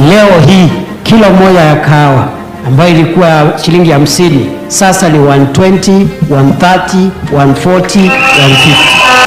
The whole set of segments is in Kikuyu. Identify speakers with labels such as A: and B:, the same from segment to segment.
A: Leo hii kilo moja ya kahawa ambayo ilikuwa shilingi 50 sasa ni 120, 130, 140, 150.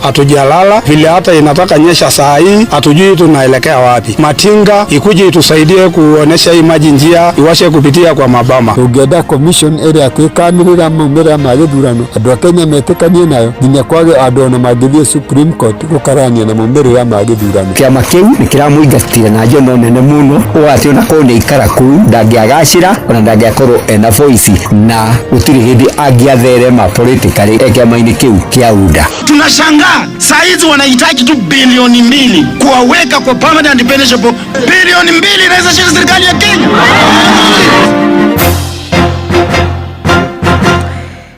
B: Hatujalala vile hata inataka nyesha saa hii, hatujui tunaelekea wapi. Matinga ikuje itusaidie kuonesha hii maji njia, iwashe kupitia kwa mabama.
C: Tũngĩenda commission ĩrĩa ĩkanĩrĩra maumĩrĩra ma gĩthurano andũ a Kenya metĩkanie nayo nginya kwage andũ ona mangĩthiĩ Supreme Court gũkarania na maumĩrĩra ma gĩthurano.
D: Kĩama kĩu nĩ kĩramũingatire na njono nene mũno ũũ atĩ ona korwo nĩ aikara kũu ndangĩagacĩra ona ndangĩakorwo ena voice na gũtirĩ hĩndĩ angĩatherema politically e kĩama-inĩ kĩu kĩa UDA.
E: Tunashangaa saa hizi wanahitaji tu bilioni 2 kuwaweka kwa permanent and pensionable. Bilioni 2 inaweza shinda serikali ya Kenya.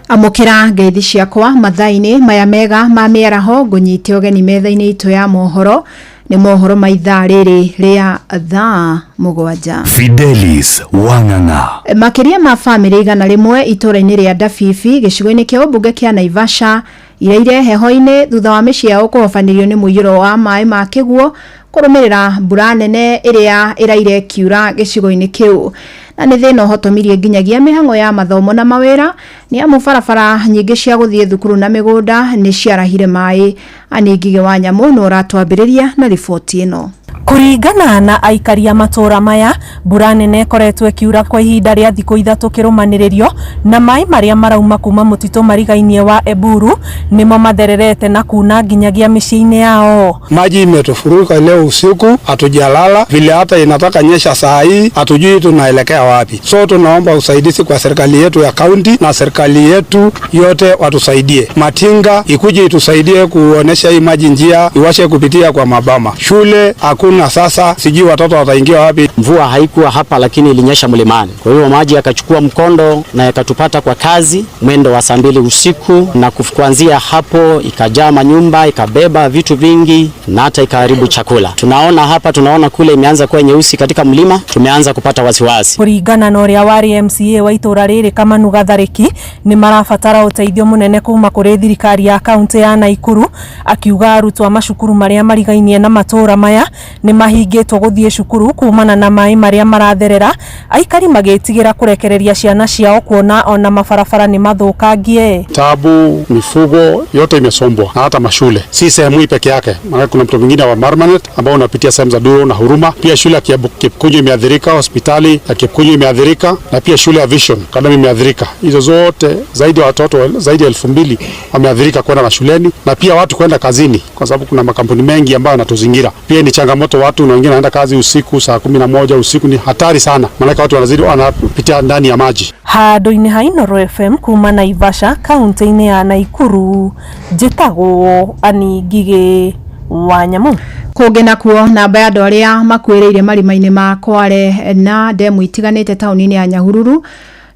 F: Amũkĩra ngeithi ciakwa mathaa-inĩ maya mega ma mĩaraho, ngũnyite ũgeni metha-inĩ itũ ya mohoro. Nĩ mohoro ma ithaa rĩrĩ rĩa thaa 7.
G: Fidelis Wang'ang'a.
F: Makĩria ma bamĩrĩ 100 itũũra-inĩ rĩa Ndabibi gĩcigo-inĩ kĩa ũmbunge kĩa Naivasha iraire heho-inĩ thutha wa mĩciĩ yao kũhobanĩrio nĩ mũiyũro wa maĩ ma kĩguo kũrũmĩrĩra mbura nene ĩrĩa ĩraire ĩkiura gĩcigo-inĩ kĩu. Na nĩ thĩna ũhotomirie nginyagia mĩhang'o ya mathomo na mawĩra, nĩ amu barabara nyingĩ cia gũthiĩ thukuru na mĩgũnda nĩ ciarahire maĩ. Anĩ Ngigĩ wa Nyamũ nĩ ũratwambĩrĩria na riboti ĩno.
H: Kũringana na aikari a matũũra maya, mbura nene ĩkoretwo ĩkiura kwa ihinda rĩa thikũ 3 kĩrũmanĩrĩrio, na maĩ marĩa marauma kuma mũtitũ marigainie wa Eburu nĩmo mathererete na kuna nginyagia mĩciĩ-inĩ yao.
B: Maji imetufuruka leo usiku, hatujalala vile hata inataka nyesha saa hii, hatujui tunaelekea wapi. So tunaomba usaidizi kwa serikali yetu ya kaunti na serikali yetu yote watusaidie. Matinga ikuje itusaidie kuonesha hii maji njia, iwashe kupitia kwa mabama. Shule hakuna sasa, sijui watoto wataingia wapi.
I: Mvua haikuwa hapa lakini ilinyesha mlimani. Kwa hiyo maji yakachukua mkondo na yakatupata kwa kazi mwendo wa saa 2 usiku, na kuanzia hapo ikajaa manyumba, ikabeba vitu vingi na hata ikaharibu chakula. Tunaona hapa, tunaona kule imeanza kuwa nyeusi katika mlima, tumeanza kupata wasiwasi.
H: Kũringana na ũrĩa warĩ MCA wa itũũra rĩrĩ Kamanu Gatharĩki, nĩ marabatara ũteithio mũnene kuma kũrĩ thirikari ya kaunti ya Naikuru, akiuga arutwo a macukuru marĩa marigainie na matũũra maya nĩ mahingĩtwo gũthiĩ cukuru kumana na maĩ marĩa maratherera, aikari magĩtigĩra kũrekereria ciana ciao kuona ona mabarabara nĩ mathũkangie.
B: Tabu, mifugo yote imesombwa na hata mashule. Si sehemu hii peke yake, maana kuna mto mwingine wa Marmanet ambao unapitia sehemu za Duro na Huruma. Pia shule ya Kipkunyu imeathirika, hospitali ya Kipkunyu imeathirika, na pia shule ya Vision Kadami imeathirika. Hizo zote zaidi ya watoto zaidi ya 2000 wameathirika kwenda mashuleni na pia watu kwenda kazini, kwa sababu kuna makampuni mengi ambayo yanatuzingira. Pia ni changamoto, watu na wengine wanaenda kazi usiku saa 11 usiku, ni hatari sana, maana watu wanazidi wanapitia ndani ya maji.
H: Handũ-inĩ ha Inooro FM kuma Naivasha kaunti-inĩ ya Naikuru, njĩtagwo Annie Ngigĩ wa Nyamũ.
F: Kũngĩ nakuo, namba ya andũ arĩa makuĩrĩire marima-inĩ ma Kware na ndemu itiganĩte taũni-inĩ ya Nyahururu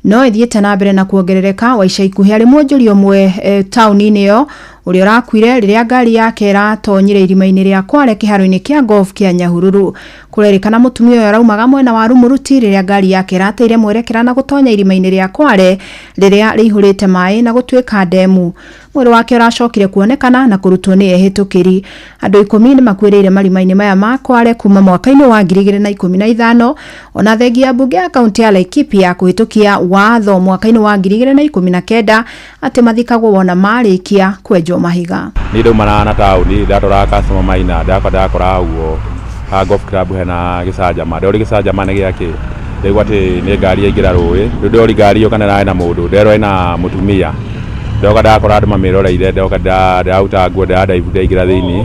F: no ĩthiĩte na mbere na kuongerereka. Wa ica ikuhĩ arĩ mwonjoria ũmwe taũni-inĩ ĩyo ũrĩa ũrakuire rĩrĩa ngari yake ĩratonyire irima-inĩ rĩa Kware kĩharo-inĩ kĩa golf kĩa Nyahururu. Kũrerĩkana mũtumia ũyũ araumaga mwena wa Rumuruti rĩrĩa ngari yake ĩrateire mwerekera na gũtonya irima-inĩ rĩa Kware rĩrĩa rĩihũrĩte maĩ na gũtuĩka ndemu. Mwĩrĩ wake ũracokire kuonekana na kũrutwo nĩ ehĩtũkĩri. Andũ 10 nĩ makuĩrĩire marima-inĩ maya ma Kware kuma mwaka-inĩ wa 2015, ona thengia ya mbunge ya kaunti ya Laikipia kũhĩtũkia watho mwaka-inĩ wa 2019 atĩ mathikagwo wona marĩkia kwenjwo mahiga.
J: Niĩ ndaumana na taũni, ndatwaraga customer maina, ndakora ũguo ha golf club hena gĩcanjama. Ndori gĩcanjama nĩ gĩakĩ, ndaigua atĩ nĩ ngari yaingĩra rũĩ. Rĩu ndori ngari ĩyo kana ĩrarĩ na mũndũ, nderwo ĩna mũtumia. Ndoka ndakora andũ mamĩroreire, ndoka ndĩraruta nguo, ndĩradaibu, ndaingĩra thĩinĩ,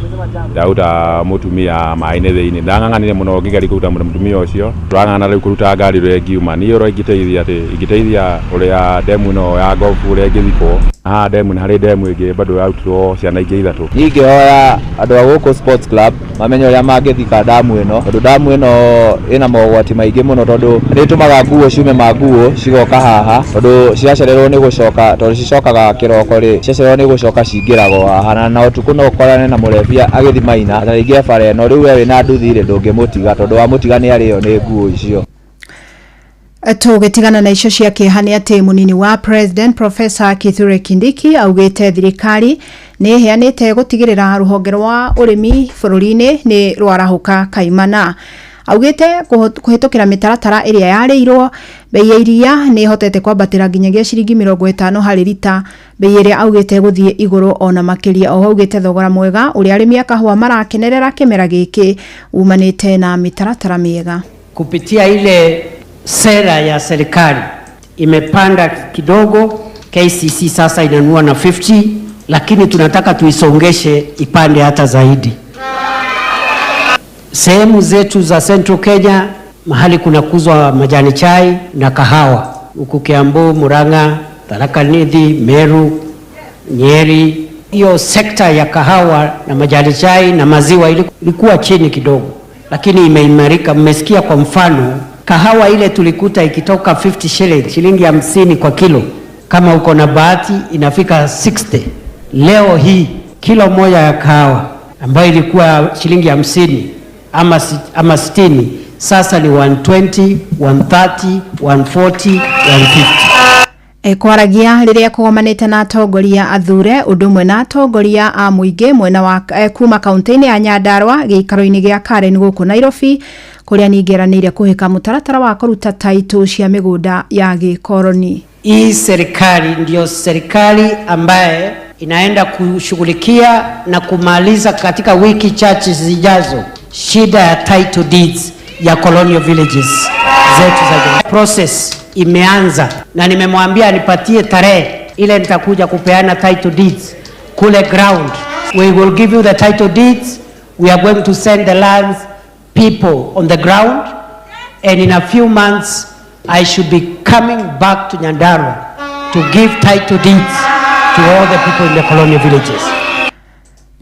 J: ndaruta mũtumia maĩ-inĩ thĩinĩ. Ndang'ang'anire mũno ngĩgeria kũruta mũtumia ũcio, tũrang'ang'ana rĩu kũruta ngari ũrĩa ĩngiuma. Niĩ ũrĩa ingĩteithia atĩ ingĩteithia ũrĩa ndemu ĩno ya golf ũrĩa ĩngĩthikwo. Haha ndemu nĩ harĩ ndemu ĩngĩ bado yarutirwo ciana ingĩ 3.
K: Niĩ ingĩhoya andũ a gũkũ sports club mamenye ũrĩa mangĩthika ndamu ĩno, tondũ ndamu ĩno ĩna mogwati maingĩ mũno, tondũ nĩ ĩtũmaga nguo ciume ma nguo cigoka haha, tondũ ciacererwo nĩ gũcoka, tondũ cicokaga kĩroko rĩ, ciacererwo nĩ gũcoka cingĩragwo haha, na ũtukũ no ũkorane na mũrebia agĩthi maina, na rĩngĩ e bara ĩno, rĩu we wĩna nduthi rĩ, ndũngĩmũtiga, tondũ wamũtiga nĩ arĩo nĩ nguo icio.
F: Tũgĩtigana na icio cia kĩeha nĩ atĩ mũnini wa President Professor Kithure Kindiki augĩte thirikari nĩ ĩheanĩte gũtigĩrĩra rũhonge rwa ũrĩmi bũrũri-inĩ nĩ rwarahũka kaimana. Augĩte kũhĩtũkĩra mĩtaratara ĩrĩa yarĩirwo, bei ya iria nĩ ĩhotete kwambatĩra nginyagia ciringi 50 harĩ rita, bei ĩrĩa augĩte gũthiĩ igũrũ ona makĩria. Oho augĩte thogora mwega ũrĩa arĩmi a kahũa marakenerera kĩmera gĩkĩ umanĩte na mĩtaratara mĩega.
A: Kupitia ile sera ya serikali imepanda kidogo, KCC sasa inanunua na 50, lakini tunataka tuisongeshe ipande hata zaidi. Sehemu zetu za Central Kenya mahali kunakuzwa majani chai na kahawa, huku Kiambu, Murang'a, Tharaka Nithi, Meru, Nyeri, hiyo sekta ya kahawa na majani chai na maziwa ilikuwa chini kidogo, lakini imeimarika. Mmesikia kwa mfano kahawa ile tulikuta ikitoka 50 shillings, shilingi 50 kwa kilo, kama uko na bahati inafika 60. Leo hii kilo moja ya kahawa ambayo ilikuwa shilingi 50 ama 60 sasa ni 120, 130, 140, 150.
F: Kwaragia rĩrĩa kũgomanĩte na atongoria athure ũndũ ũmwe na atongoria a mũingĩ mwena wa kuma kaunti-inĩ ya Nyandarua gĩikaro-inĩ gĩa Karen gũkũ Nairobi, kũrĩa ningĩ eranĩire kũhĩka mũtaratara wa kũruta taitũ cia mĩgũnda ya gĩkoroni.
A: Hii serikali ndiyo serikali ambaye inaenda kushughulikia na kumaliza katika wiki chache zijazo shida ya title deeds ya colonial villages zetu za process imeanza, na nimemwambia nipatie tarehe ile nitakuja kupeana title deeds kule ground. We will give you the title deeds. We are going to send the lands people on the ground, and in a few months I should be coming back to Nyandarua to give title deeds to all the people in the colonial villages.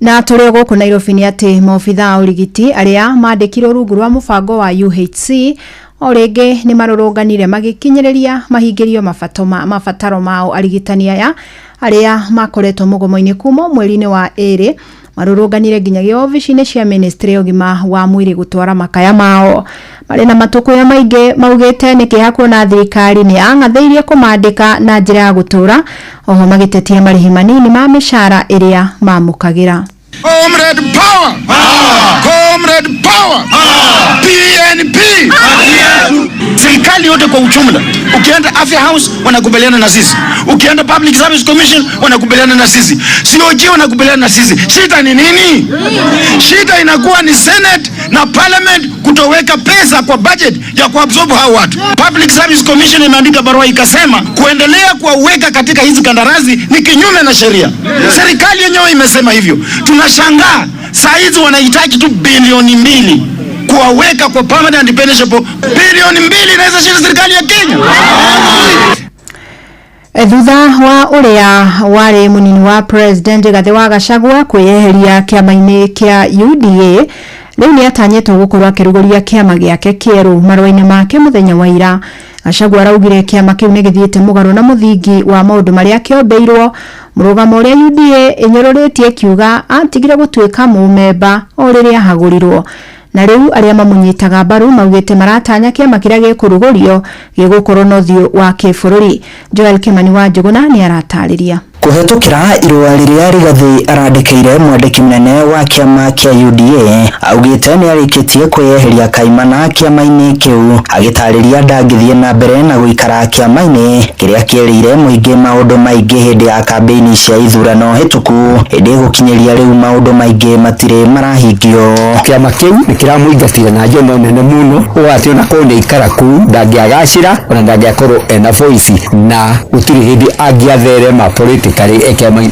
F: Na tũrĩ gũkũ Nairobi nĩ atĩ maobithaa a ũrigiti arĩa mandĩkirwo rungu rwa mũbango wa UHC o rĩngĩ nĩ marũrũnganire magĩkinyĩrĩria mahingĩrio mabataro mao. Arigitani aya arĩa makoretwo mũgomo-inĩ kuma mweri-inĩ wa 2 marũrũnganire nginyagia obici-inĩ cia ministry ya ũgima wa mwĩrĩ gũtwara makaya mao. Marĩ na matũkũya maingĩ maugĩte nĩ kĩeha kuona thirikari nĩ yang'athĩirie kũmandĩka na njĩra ya gũtũra, oho magĩtetia marĩhi manini ma mĩcara ĩrĩa mamũkagĩra.
E: Comrade power! Power! Comrade power! Power! PNP! Serikali yote kwa ujumla, ukienda Afya House wanakubaliana na sisi, ukienda Public Service Commission wanakubaliana na sisi, COG wanakubaliana na sisi. Shida ni nini? Shida inakuwa ni Senate na Parliament kutoweka pesa kwa budget ya kuabsorb hao watu. Public Service Commission imeandika barua ikasema kuendelea kuwaweka katika hizi kandarasi ni kinyume na sheria. Serikali yenyewe imesema hivyo. Tunashangaa saa hizi wanahitaji tu bilioni 2 kuwaweka kwa permanent pensionable. Bilioni 2 inaweza shinda serikali ya Kenya.
F: Thutha wa ũrĩa warĩ mũnini wa president Rigathĩ wa Gachagua kwĩyeheria kĩama-inĩ kĩa UDA, rĩu nĩ atanyĩtwo gũkorwo akĩrugũria kĩama gĩake kĩerũ. Marũa-inĩ make mũthenya wa ira, Gachagua araugire kĩama kĩu nĩ gĩthiĩte mũgarũ na mũthingi wa maũndũ marĩa kĩombeirwo. Mũrũgamo ũrĩa UDA ĩnyũrũrĩtie kiuga atigire gũtuĩka mũmemba o rĩrĩa ahagũrirwo, na rĩu arĩa mamũnyitaga mbaru maugĩte maratanya kĩama kĩrĩa gĩkũrugũrio gĩgũkorwo na ũthiũ wa kĩbũrũri. Joel Kimani wa Njũgũna nĩ aratarĩria.
L: Kũhetũkĩra irũa rĩrĩa Rigathĩ arandĩkĩire mwandĩki mũnene wa kĩama kĩa UDA, augĩte nĩ arĩkĩtie kwĩyeheria kaimana kĩama-inĩ kĩu, agĩtarĩria ndangĩthiĩ na mbere na gũikara kĩama-inĩ kĩrĩa kĩerĩire mũingĩ maũndũ maingĩ hĩndĩ ya kambĩini cia ithurano hĩtũku, ĩndĩ gũkinyĩria rĩu maũndũ maingĩ matirĩ marahingio.
D: Kĩama kĩu nĩ kĩramũingatire na njono nene mũno, ũũ atĩ ona korwo nĩ aikara kũu ndangĩagacĩra ona ndangĩakorwo ena voice, na gũtirĩ hĩndĩ angĩatherema politically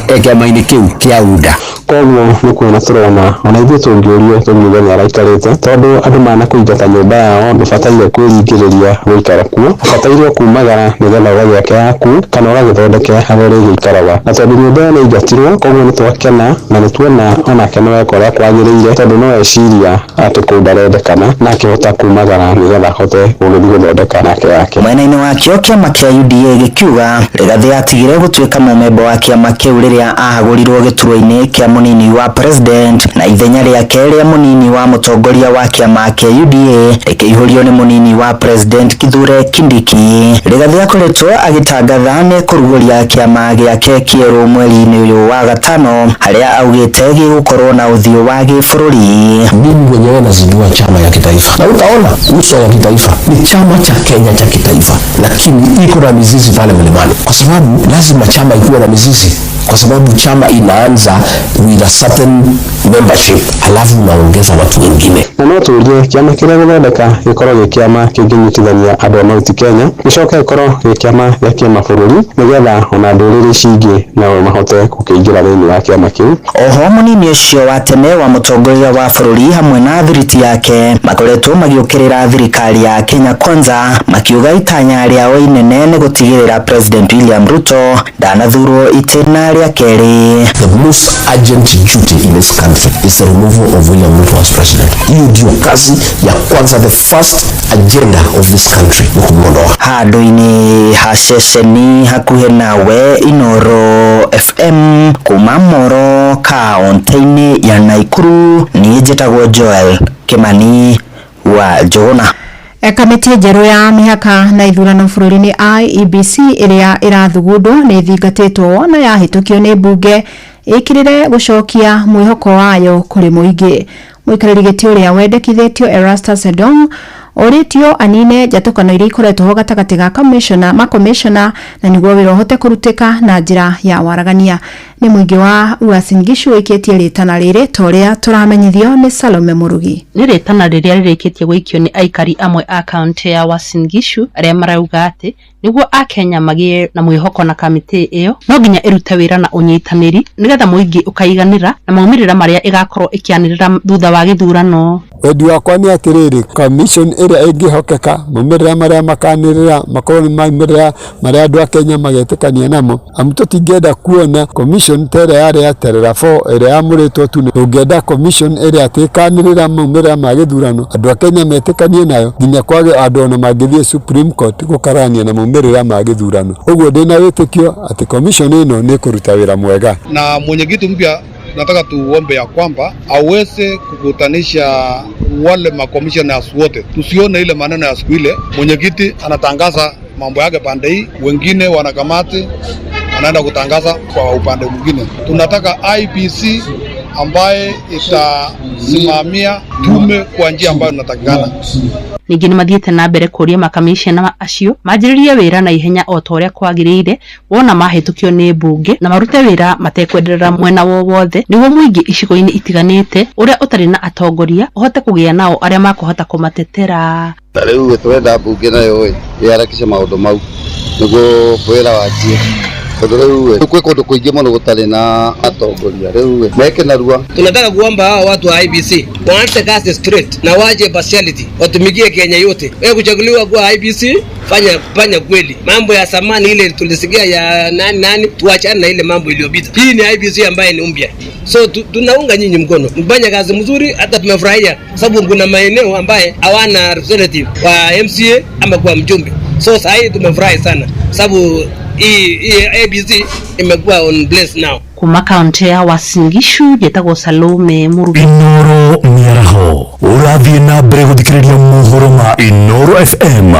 D: ekiama-inĩ kĩu kĩa UDA.
M: Koguo nĩ kuona tũrona ona ithuĩ tũngĩũrio tũngiuga nĩ araikarĩte, tondũ andũ manakũingata nyũmba yao ndũbataire kwĩringĩrĩria gũikara kuo, ũbataire kumagara nĩgetha ũgagĩake yaku kana ũgagĩthondeke harĩa ũrĩgĩikaraga. Na tondũ nyũmba ĩyo nĩ ĩingatirwo, koguo nĩ twakena na nĩ tuona onake nĩ weka ũrĩa kwagĩrĩire, tondũ no eciria atĩ kũu ndarendekana na akĩhota kumagara nĩgetha ahote gũgĩthiĩ gũthondeka nake yake.
L: Mwena-inĩ wakĩo kĩama kĩa UDA gĩkiuga Rigathĩ atigire gũtuĩka mũmemba wa kĩama kĩu rĩrĩa ahagũrirwo gĩturwa-inĩ kĩa mũnini wa president na ithenya rĩake rĩa mũnini wa mũtongoria wa kĩama kĩa UDA rĩkĩihũrio nĩ mũnini wa president Kithure Kindiki. Rigathi akoretwo agĩtangatha nĩ kũrugũria kĩama gĩake kĩerũ mweri-inĩ ũyũ wa gatano harĩa augĩte gĩgũkorwo na ũthiũ wa gĩbũrũri.
N: Mimi mwenyewe nazindua chama ya kitaifa na utaona uso ya kitaifa ni chama cha Kenya cha kitaifa, lakini iko na mizizi pale mlimani, kwa sababu lazima chama ikuwe na mizizi, kwa sababu chama inaanza with a certain membership, alafu unaongeza watu wengine.
M: Na no turie kĩama kĩrĩa gĩthondeka gĩkorwo gĩ kĩama kĩngĩnyitithania andũ a Mount Kenya, gĩcoke gĩkorwo gĩ kĩama gĩa kĩmabũrũri nĩgetha ona ndũrĩrĩ ici ingĩ nao mahote gũkĩingĩra thĩinĩ wa kĩama kĩu.
L: Oho mũnini ũcio wa tene wa mũtongoria wa bũrũri hamwe na thiriti yake makoretwo magĩũkĩrĩra thirikari ya Kenya Kwanza makiuga itanya rĩao inene nĩ gũtigĩrĩra President William Ruto ndanathurwo itĩna rĩa kerĩ.
N: The most urgent duty in this country is the removal of William Ruto as president. Hiyo ndio kazi ya kwanza, the first agenda of this country ni kumwondoa.
L: Handũ-inĩ ha ceceni hakuhĩ nawe Inoro FM kuma Moro kaunti-inĩ ya Nakuru, niĩ njĩtagwo Joel Kimani wa Njũgũna.
F: Kamĩtĩ njerũ ya mĩhaka na ithurano bũrũri-inĩ IEBC ĩrĩa ĩrathugundwo nĩ ĩthingatĩtwo wona yahĩtũkio nĩ mbunge ĩkĩrĩre gũcokia mwĩhoko wayo kũrĩ mũingĩ. Mũikarĩri gĩtĩ ũrĩa wendekithĩtio Erastus Edong orĩtio anine njatũkano iria ikoretwo ho gatagatĩ ga commissioner makomishona na nĩguo wĩra ũhote kũrutĩka na njĩra ya waragania. Nĩ mũingĩ wa Uasin Gishu wĩkĩtie rĩtana rĩrĩ ta ũrĩa tũramenyithio nĩ Salome Mũrugi.
O: Nĩ rĩtana rĩrĩa rĩrĩkĩtie gũikio nĩ aikari amwe a kaunti ya Uasin Gishu arĩa marauga atĩ nĩguo akenya magĩe na mwĩhoko na kamĩtĩ ĩyo no nginya ĩrute wĩra na ũnyitanĩri nĩgetha mũingĩ ũkaiganĩra na maumĩrĩra marĩa ĩgakorwo ĩkĩanĩrĩra thutha wa gĩthurano.
C: Wendi wakwa nĩ atĩrĩrĩ, commission ĩrĩa ĩngĩhokeka maumĩrĩra marĩa makanĩrĩra makorwo nĩ maumĩrĩra marĩa andũ a Kenya magetĩkania namo, amu tũtingĩenda kuona commission ta ĩrĩa yarĩ ya Terera 4 ĩrĩa yamũrĩtwo tu. Tũngĩenda commission ĩrĩa atĩ ĩkanĩrĩra maumĩrĩra ma gĩthurano andũ a Kenya metĩkanie nayo nginya kwage andũ ona mangĩthiĩ Supreme Court gũkarania na maumĩrĩra ma gĩthurano. Ũguo ndĩna wĩtĩkio atĩ commission ĩno nĩ ĩkũruta wĩra mwega.
P: Na mwenyekiti mpya nataka tuombe ya kwamba aweze kukutanisha wale makommissioners wote, tusione ile maneno ya siku ile mwenyekiti anatangaza mambo yake pande hii, wengine wanakamati anaenda kutangaza kwa upande mwingine. Tunataka IEBC ambaye itasimamia tume kwa njia ambayo inatakikana.
O: Ningĩ nĩ mathiĩte na mbere kũria makamishna acio manjĩrĩrie wĩra na ihenya o ta ũrĩa kwagĩrĩire wona mahĩtũkio nĩ mbunge na marute wĩra matekwenderera mwena wowothe nĩguo mũingĩ icigo-inĩ itiganĩte ũrĩa ũtarĩ na atongoria ũhote kũgĩa nao arĩa makũhota kũmatetera.
Q: Ta rĩu twenda mbunge nayo ĩharakishe maũndũ mau nĩguo wĩra wanjie, tondũ rĩu kwĩ kũndũ kũingĩ mũno gũtarĩ na atongoria, rĩu meke narua.
R: Tunataka kuomba hawa watu wa IEBC waanze kazi straight na waje partiality, watumikie Kenya yote. Wewe kuchaguliwa kwa IEBC, fanya kweli. Mambo ya zamani ile tulisikia ya nani nani, tuachane na ile mambo iliyopita. Hii ni IEBC ambaye ni mpya. So tunaunga nyinyi mkono. Mfanye kazi mzuri, hata tumefurahia sababu kuna maeneo ambaye hawana representative wa MCA ama kwa mjumbe. So sasa hii tumefurahi sana sababu hii ABC imekuwa on place now.
O: Kuma kaunti ya Uasin Gishu njĩtagwo Salome Mũrugi.
G: Inoro mĩaraho ũrathiĩ na mbere gũthikĩrĩria mohoro ma Inoro FM.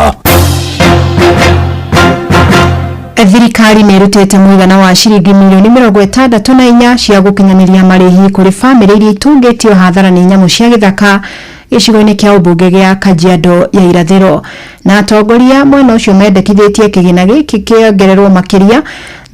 F: Thirikari nĩ ĩrutĩte mũigana wa ciringi milioni 64 cia gũkinyanĩria marĩhi kũrĩ bamĩrĩ iria itungĩtio hathara nĩ nyamũ cia gĩthaka gĩcigo-inĩ kĩa ũmbunge gĩa Kajiado ya Irathĩro. Na atongoria mwena ũcio mendekithĩtie kĩgĩna gĩkĩ kĩongererwo makĩria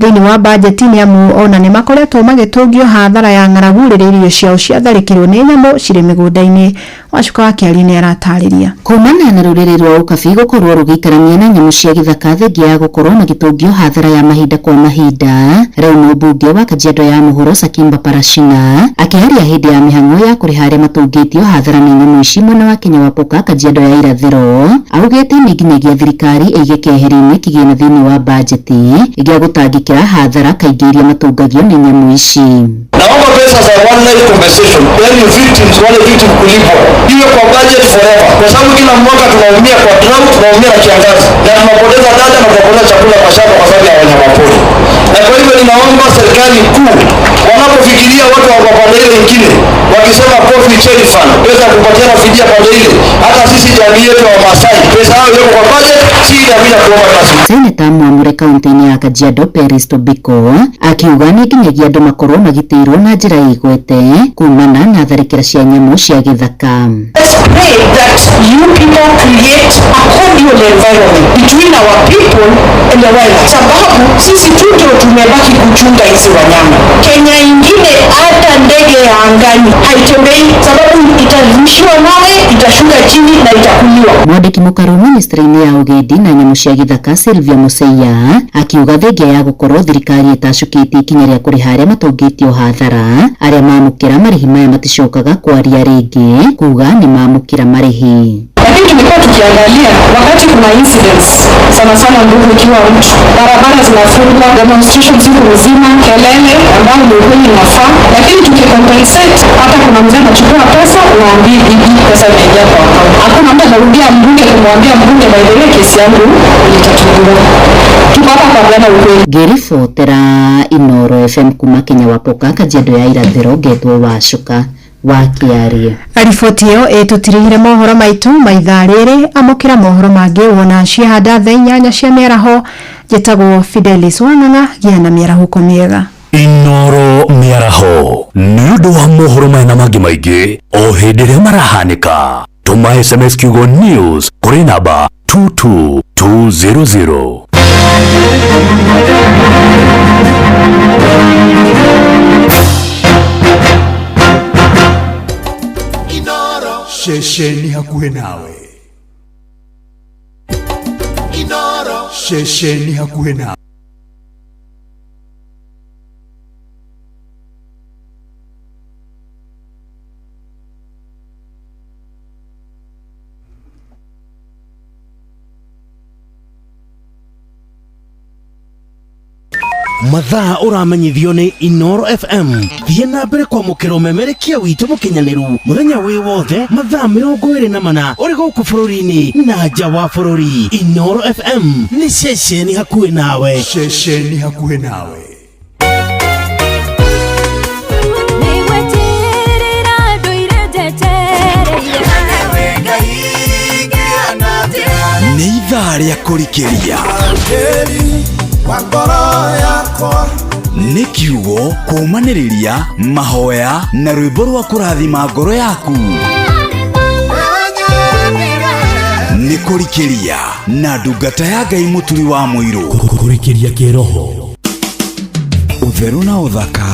F: thĩinĩ wa bajeti nĩ amu ona nĩ makoretwo magĩtũngio hathara ya ng'aragu rĩrĩa irio ciao ciatharĩkĩrwo nĩ nyamũ cirĩ mĩgũnda-inĩ. Wacuka wa Kĩaria nĩ aratarĩria.
S: Kumana na rũrĩrĩ rwa Ũkabi gũkorwo rũgĩikarania na nyamũ cia gĩthaka thengia ya gũkorwo magĩtũngio hathara ya mahinda kwa mahinda, rĩu mũmbunge wa Kajiado ya Mũhuro Sakimba Parashina akĩaria hĩndĩ ya mĩhang'o ya kũrĩha arĩa matũngĩtio hathara nĩ nyamũ ici mwena wa Kenya wa Poka Kajiado ya Irathĩro, augĩte nĩ nginyagia thirikari ĩige keheri-inĩ kĩgĩna thĩinĩ wa bajeti gĩa gũtangĩkĩra hathara kaingĩ iria matũngagio nĩ nyamũ ici.
T: Naomba pesa za wildlife compensation, yani victims, wale victim kulipwa, iwe kwa budget forever, kwa sababu kila mwaka tunaumia kwa drought, tunaumia na kiangazi, na tunapoteza dada na tunapoteza chakula kwa shamba kwa sababu ya wanyamapori. Na kwa hivyo ninaomba serikali kuu wanapo Hebu fikiria watu wa pande ile ingine wakisema Coffee Cherry Fund, pesa ya kupatiana fidia pande ile. Hata sisi jamii yetu ya Wamasai pesa yao iko kwa budget, si inakuja kuomba kazi.
S: Seneta Mwamure kaunti-inĩ ya Kajiado Peris Tobiko akiuga nĩ nginyagia andũ makorwo magitĩirwo na njĩra ĩgwete kumana na tharĩkĩra cia nyamũ cia gĩthaka.
U: Let's pray that you people create a cordial environment between our people and the wildlife. Sababu sisi tu ndio tumebaki kuchunga hizi wanyama. Kenya ingine hata ndege ya angani haitembei, sababu itarushiwa mawe, itashuka chini na itakuliwa.
S: Mwandĩki mũkaru ministry-inĩ ya ũgendi na nyamũ cia gĩthaka Sylvia Museia akiuga thengia ya gũkorwo thirikari ĩtacũkĩtie ikinya rĩa kũrĩha arĩa matũngĩtio hathara arĩa mamũkĩra marĩhi maya maticokaga kwaria rĩngĩ kuga nĩ mamũkĩra marĩhi.
U: Lakini tumekuwa tukiangalia wakati kuna incidents, sana sana ndugu, ikiwa mtu barabara zinafungwa, demonstrations siku nzima, kelele ambayo ni ukweli inafaa, lakini tukicompensate, hata kuna mzee anachukua pesa, unaambia bibi pesa imeingia kwa account. Hakuna mtu anarudia mbunge kumwambia mbunge, by the way, kesi yangu ilitatuliwa. Tuko hapa kuambiana ukweli.
S: Ngĩribotera Inoro FM kuma Kenya Wapoka Kajiado ya Irathĩro ngetwo Wacuka wa Kĩarie.
F: Riboti ĩyo ĩtũtirihire mohoro maitũ ma ithaa rĩrĩ. Amũkĩra mohoro mangĩ wona ciahanda thaa 8 cia mĩaraho. Njĩtagwo Fidelis Wang'ang'a, gĩa na mĩarahũko mĩega.
G: Inoro mĩaraho nĩ ũndũ wa mohoro maya na mangĩ maingĩ o hĩndĩ ĩrĩa marahanĩka. Tũma SMS kiugo news kũrĩ namba 22200.
V: Ceceni hakuhĩ nawe. Ceceni hakuhĩ nawe.
W: Mathaa ũramenyithio nĩ Inoro FM. Thiĩ na mbere kwamũkĩra ũmemerekia witũ mũkinyanĩru mũthenya wĩ wothe mathaa 24 ũrĩ gũkũ bũrũri-inĩ na nja wa bũrũri. Inoro FM nĩ ceceni hakuhĩ nawe.
V: Ceceni hakuhĩ nawe.
X: Nĩ ithaa rĩa kũrikĩria nĩ kiugo kũũmanĩrĩria mahoya na rwĩmbo rwa kũrathima ngoro yaku. Nĩ kũrikĩria na ndungata ya Ngai Mũturi wa Mũirũ.
G: Kũrikĩria kĩroho.
X: Ũtheru na ũthaka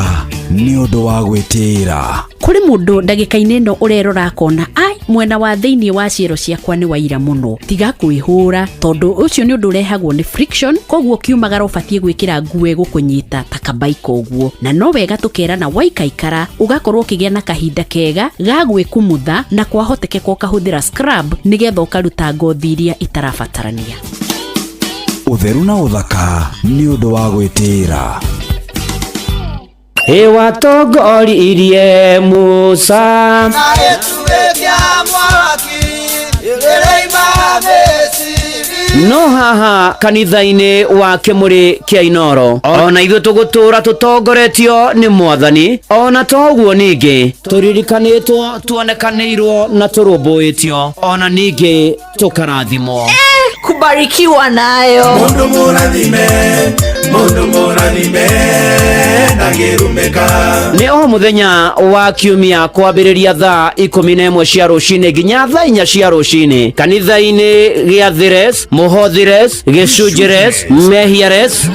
X: nĩ ũndũ wa gwĩtĩĩra.
Y: Kũrĩ mũndũ ndagĩka-inĩ ĩno ũrerora akona ai mwena wa thĩinĩ wa ciero ciakwa nĩ waira mũno, tiga kwĩhũra tondũ ũcio nĩ ũndũ ũrehagwo nĩ friction, koguo kiumagara ũbatiĩ gwĩkĩra nguo ĩgũkũnyita ta kabaika ũguo, na no wega tũkerana waikaikara ũgakorwo ũkĩgĩa na kahinda kega ga gwĩkumutha na kwahotekeka ũkahũthĩra scrub nĩgetha ũkaruta ngothi iria itarabatarania.
X: Ũtheru na ũthaka nĩ ũndũ wa gwĩtĩĩra.
A: Ĩwatongoririe Musa no haha kanitha-inĩ wa Kĩmũrĩ kĩa Inoro ona ithuĩ tũgũtũra tũtongoretio nĩ Mwathani, ona toguo ningĩ tũririkanĩtwo, tuonekanĩirwo na tũrũmbũĩtio, ona ningĩ tũkarathimwo.
Z: Kubarikiwa nayo.
V: Mundu mũrathime, mundu mũrathime ndangĩrumĩka.
A: Nĩ o mũthenya wa kiumia kwambĩrĩria thaa 11 cia rũcinĩ nginya thaa 4 cia rũcinĩ kanitha-inĩ gĩa Thires, Mũhothires, Gĩcunjĩres, Mehiares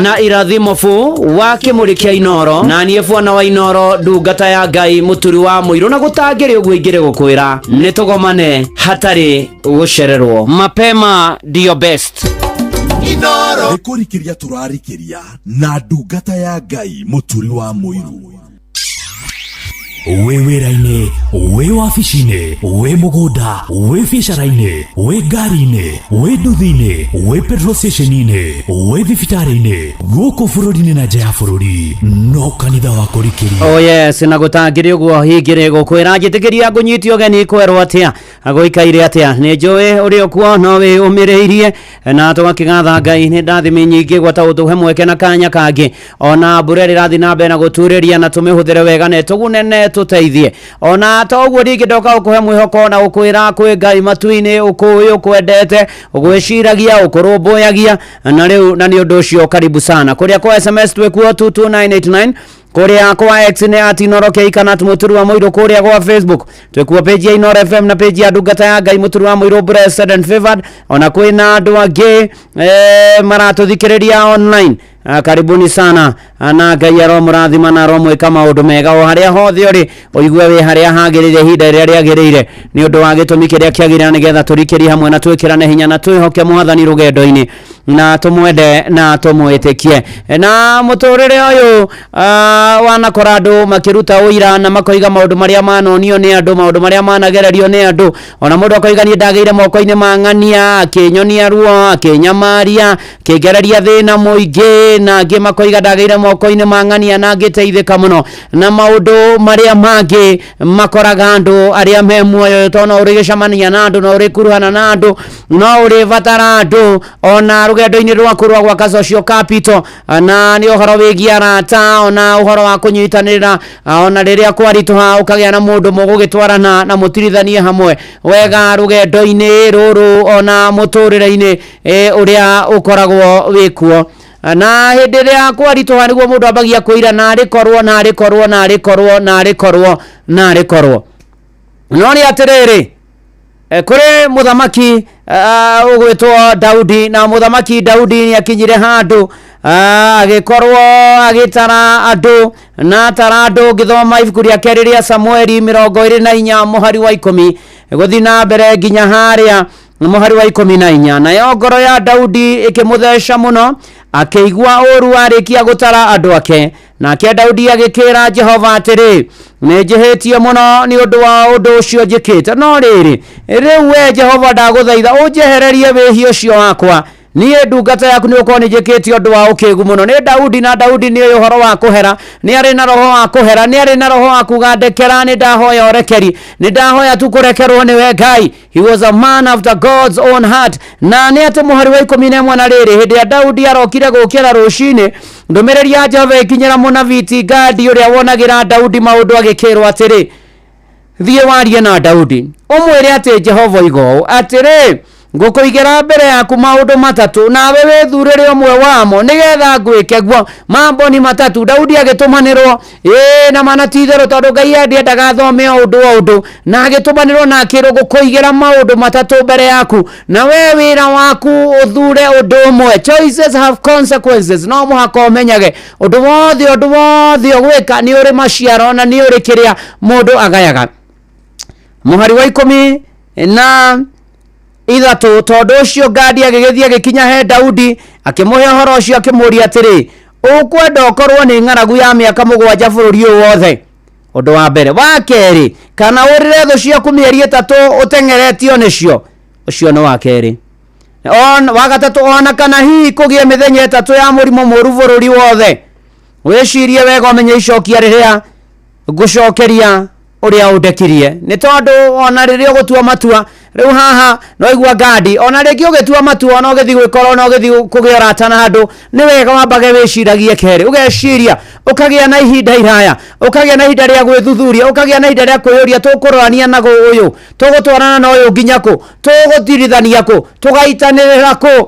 A: na Irathimobu wa Kĩmũrĩ kĩa Inoro, na niĩ bwana wa Inoro ndungata ya Ngai Mũturi wa Mũirũ, na gũtangĩrĩ ũguo ingĩrĩ gũkwĩra nĩ tũgomane hatarĩ gũcererwo. Mapema ndio best.
V: Inoro. Nĩ kũrikĩria tũrarikĩria na ndungata ya Ngai Mũturi wa Mũirũ.
G: Wĩ wĩra-inĩ, wĩ wabici-inĩ, wĩ mũgũnda, wĩ biacara-inĩ, wĩ ngari-inĩ, wĩ nduthi-inĩ, wĩ petrol station-inĩ, wĩ thibitarĩ-inĩ, gũkũ bũrũri-inĩ na nja ya bũrũri, no kanitha wa kũrikĩria.
B: Oh yes, na gũtangĩrĩ ũguo hingĩrĩ gũkwĩra njĩtĩkĩria ngũnyite ũgeni kwerwo atĩa gũikaire atĩa nĩ njũĩ ũrĩ okuo no wĩyũmĩrĩirie na tũgakĩgatha Ngai nĩ ndathimi nyingĩ gwata ũtũhe mweke na kanya kangĩ ona mbura ĩrĩa ĩrathiĩ na mbere na gũturĩria na tũmĩhũthĩre wega na ĩtũgune na ĩtũteithie ona to ũguo ningĩ ndoka gũkũhe mwĩhoko na gũkwĩra kwĩ Ngai matu-inĩ ũkũĩ ũkwendete ũgwĩciragia ũkũrũmbũyagia na rĩu na nĩ ũndũ ũcio karibu sana kũrĩa kwa SMS twĩkuo 22989 kũrĩa kwa X nĩ at Inooro K kana at Mũturi wa Mũirũ kũrĩa gwa Facebook twĩkuo page ya Inooro FM na page ya ndungata ya Ngai Mũturi wa Mũirũ blessed and favored ona kwĩna andũ angĩ maratũthikĩrĩria online. Karibuni sana. Na Ngai aromũrathima na aromwĩka maũndũ mega o harĩa hothe ũrĩ ũigue wĩ harĩa hagĩrĩire ihinda rĩrĩa rĩagĩrĩire nĩ ũndũ wa gĩtũmi kĩrĩa kĩagĩrĩire nĩgetha tũrikĩrie hamwe na twĩkĩrane hinya na twĩhoke mwathani rũgendo-inĩ na tũmwende na tũmwĩtĩkie na mũtũrĩre ũyũ wanakora andũ makĩruta ũira na makoiga maũndũ marĩa manonio nĩ andũ maũndũ marĩa managererio nĩ andũ ona mũndũ akoiga niĩ ndagĩire moko-inĩ ma ng'ania akĩnyonia ruo akĩnyamaria akĩngereria thĩna mũingĩ na angĩ makoiga ndagĩire moko-inĩ ma ng'ania na ngĩteithĩka mũno na maũndũ marĩa mangĩ makoraga andũ arĩa me muoyo tondũ no ũrĩgĩcemania na andũ no ũrĩkuruhana na andũ no ũrĩbatara andũ ona rũgendo-inĩ rwaku rwa gwaka social capital na nĩ ũhoro wĩgiĩ arata ona ũhoro wa kũnyitanĩra ona rĩrĩa kwaritũha ũkagĩa na mũndũ mũgũgĩtwarana na mũtirithanie hamwe wega rũgendo-inĩ rũrũ ona mũtũrĩre-inĩ ũrĩa ũkoragwo wĩkuo na hĩndĩ ĩrĩa kwaritũha nĩguo mũndũ ambagia kwĩira narĩ korwo narĩ korwo narĩ korwo narĩ korwo narĩ korwo no nĩ atĩrĩrĩ kũrĩ mũthamaki ũgwĩtwo Daudi na mũthamaki Daudi nĩ akinyire handũ agĩkorwo agĩtara andũ na atara andũ ngĩthoma ibuku rĩa kerĩ rĩa Samueli 24 mũhari wa 10 gũthiĩ na mbere nginya harĩa mũhari wa 14 nayo ngoro ya Daudi ĩkĩmũtheca mũno akĩigua ũru arĩkia gũtara andũ ake nake Daudi agĩkĩra Jehova atĩrĩ nĩ njĩhĩtie mũno nĩ ũndũ wa ũndũ ũcio njĩkĩte no rĩrĩ rĩu we Jehova ndagũthaitha ũnjehererie wĩhia ũcio wakwa niĩ ndungata yaku nĩ ũkorwo nĩ njĩkĩte ũndũ wa ũkĩgu mũno nĩ Daudi na Daudi nĩ ũĩ ũhoro wa kũhera nĩ arĩ na roho wa kũhera nĩ arĩ na roho wa kuga ndekera nĩ ndahoya ũrekeri nĩ ndahoya tu kũrekerwo nĩwe Ngai. He was a man after God's own heart na nĩ atĩ mũhari wa 11 na rĩrĩ hĩndĩ ya Daudi arokire gũkĩra rũcinĩ ndũmĩrĩri ya Jehova ĩkinyĩra mũnabii ti Gadi ũrĩa wonagĩra Daudi maũndũ agĩkĩrwo atĩrĩ thiĩ warie na Daudi ũmwĩre atĩ Jehova oiga ũũ atĩrĩ ngũkũigĩra mbere yaku maũndũ matatũ nawe wĩthurĩre ũmwe wamo nĩgetha ngwĩke guo mambo ni matatu Daudi agĩtũmanĩrwo na mana ti itherũ tondũ Ngai ndiendaga athome o ũndũ o ũndũ na agĩtũmanĩrwo na akĩrwo ngũkũigĩra maũndũ matatũ mbere yaku na we wĩra waku ũthure ũndũ ũmwe. Choices have consequences no mũhaka ũmenyage ũndũ wothe ũgwĩka nĩ ũrĩ maciaro na nĩ ũrĩ kĩrĩa mũndũ agayaga. Mũhari wa 13 tondũ ũcio Gadi agĩgĩthiĩ agĩkinya he Daudi akĩmũhe ũhoro ũcio akĩmũũria atĩrĩ ũkwenda ũkorwo nĩ ng'aragu ya mĩaka 7 bũrũri ũyũ wothe ũndũ wa mbere wa kerĩ kana ũrĩre thũ ciaku mĩeri 3 ũteng'eretio nĩcio ũcio nĩ wa kerĩ wa gatatũ ona kana hihi kũgĩe mĩthenya 3 ya mũrimũ mũũru bũrũri wothe wĩcirie wega ũmenye icokia rĩrĩa ngũcokeria ũrĩa ũndekirie nĩ tondũ ona rĩrĩa ũgũtua matua rĩu haha no igua Gadi ona rĩngĩ ũgĩtua matua ona ũgĩthiĩ gwĩkora ona ũgĩthiĩ kũgĩa ũrata na andũ nĩ wega wambage wĩciragie kerĩ ũgeciria ũkagĩa na ihinda iraya ũkagĩa na ihinda rĩa gwĩthuthuria ũkagĩa na ihinda rĩa kwĩyũria tũkũrorania na ũyũ tũgũtwarana na ũyũ nginya kũ tũgũtirithania kũ tũgaitanĩrĩra kũ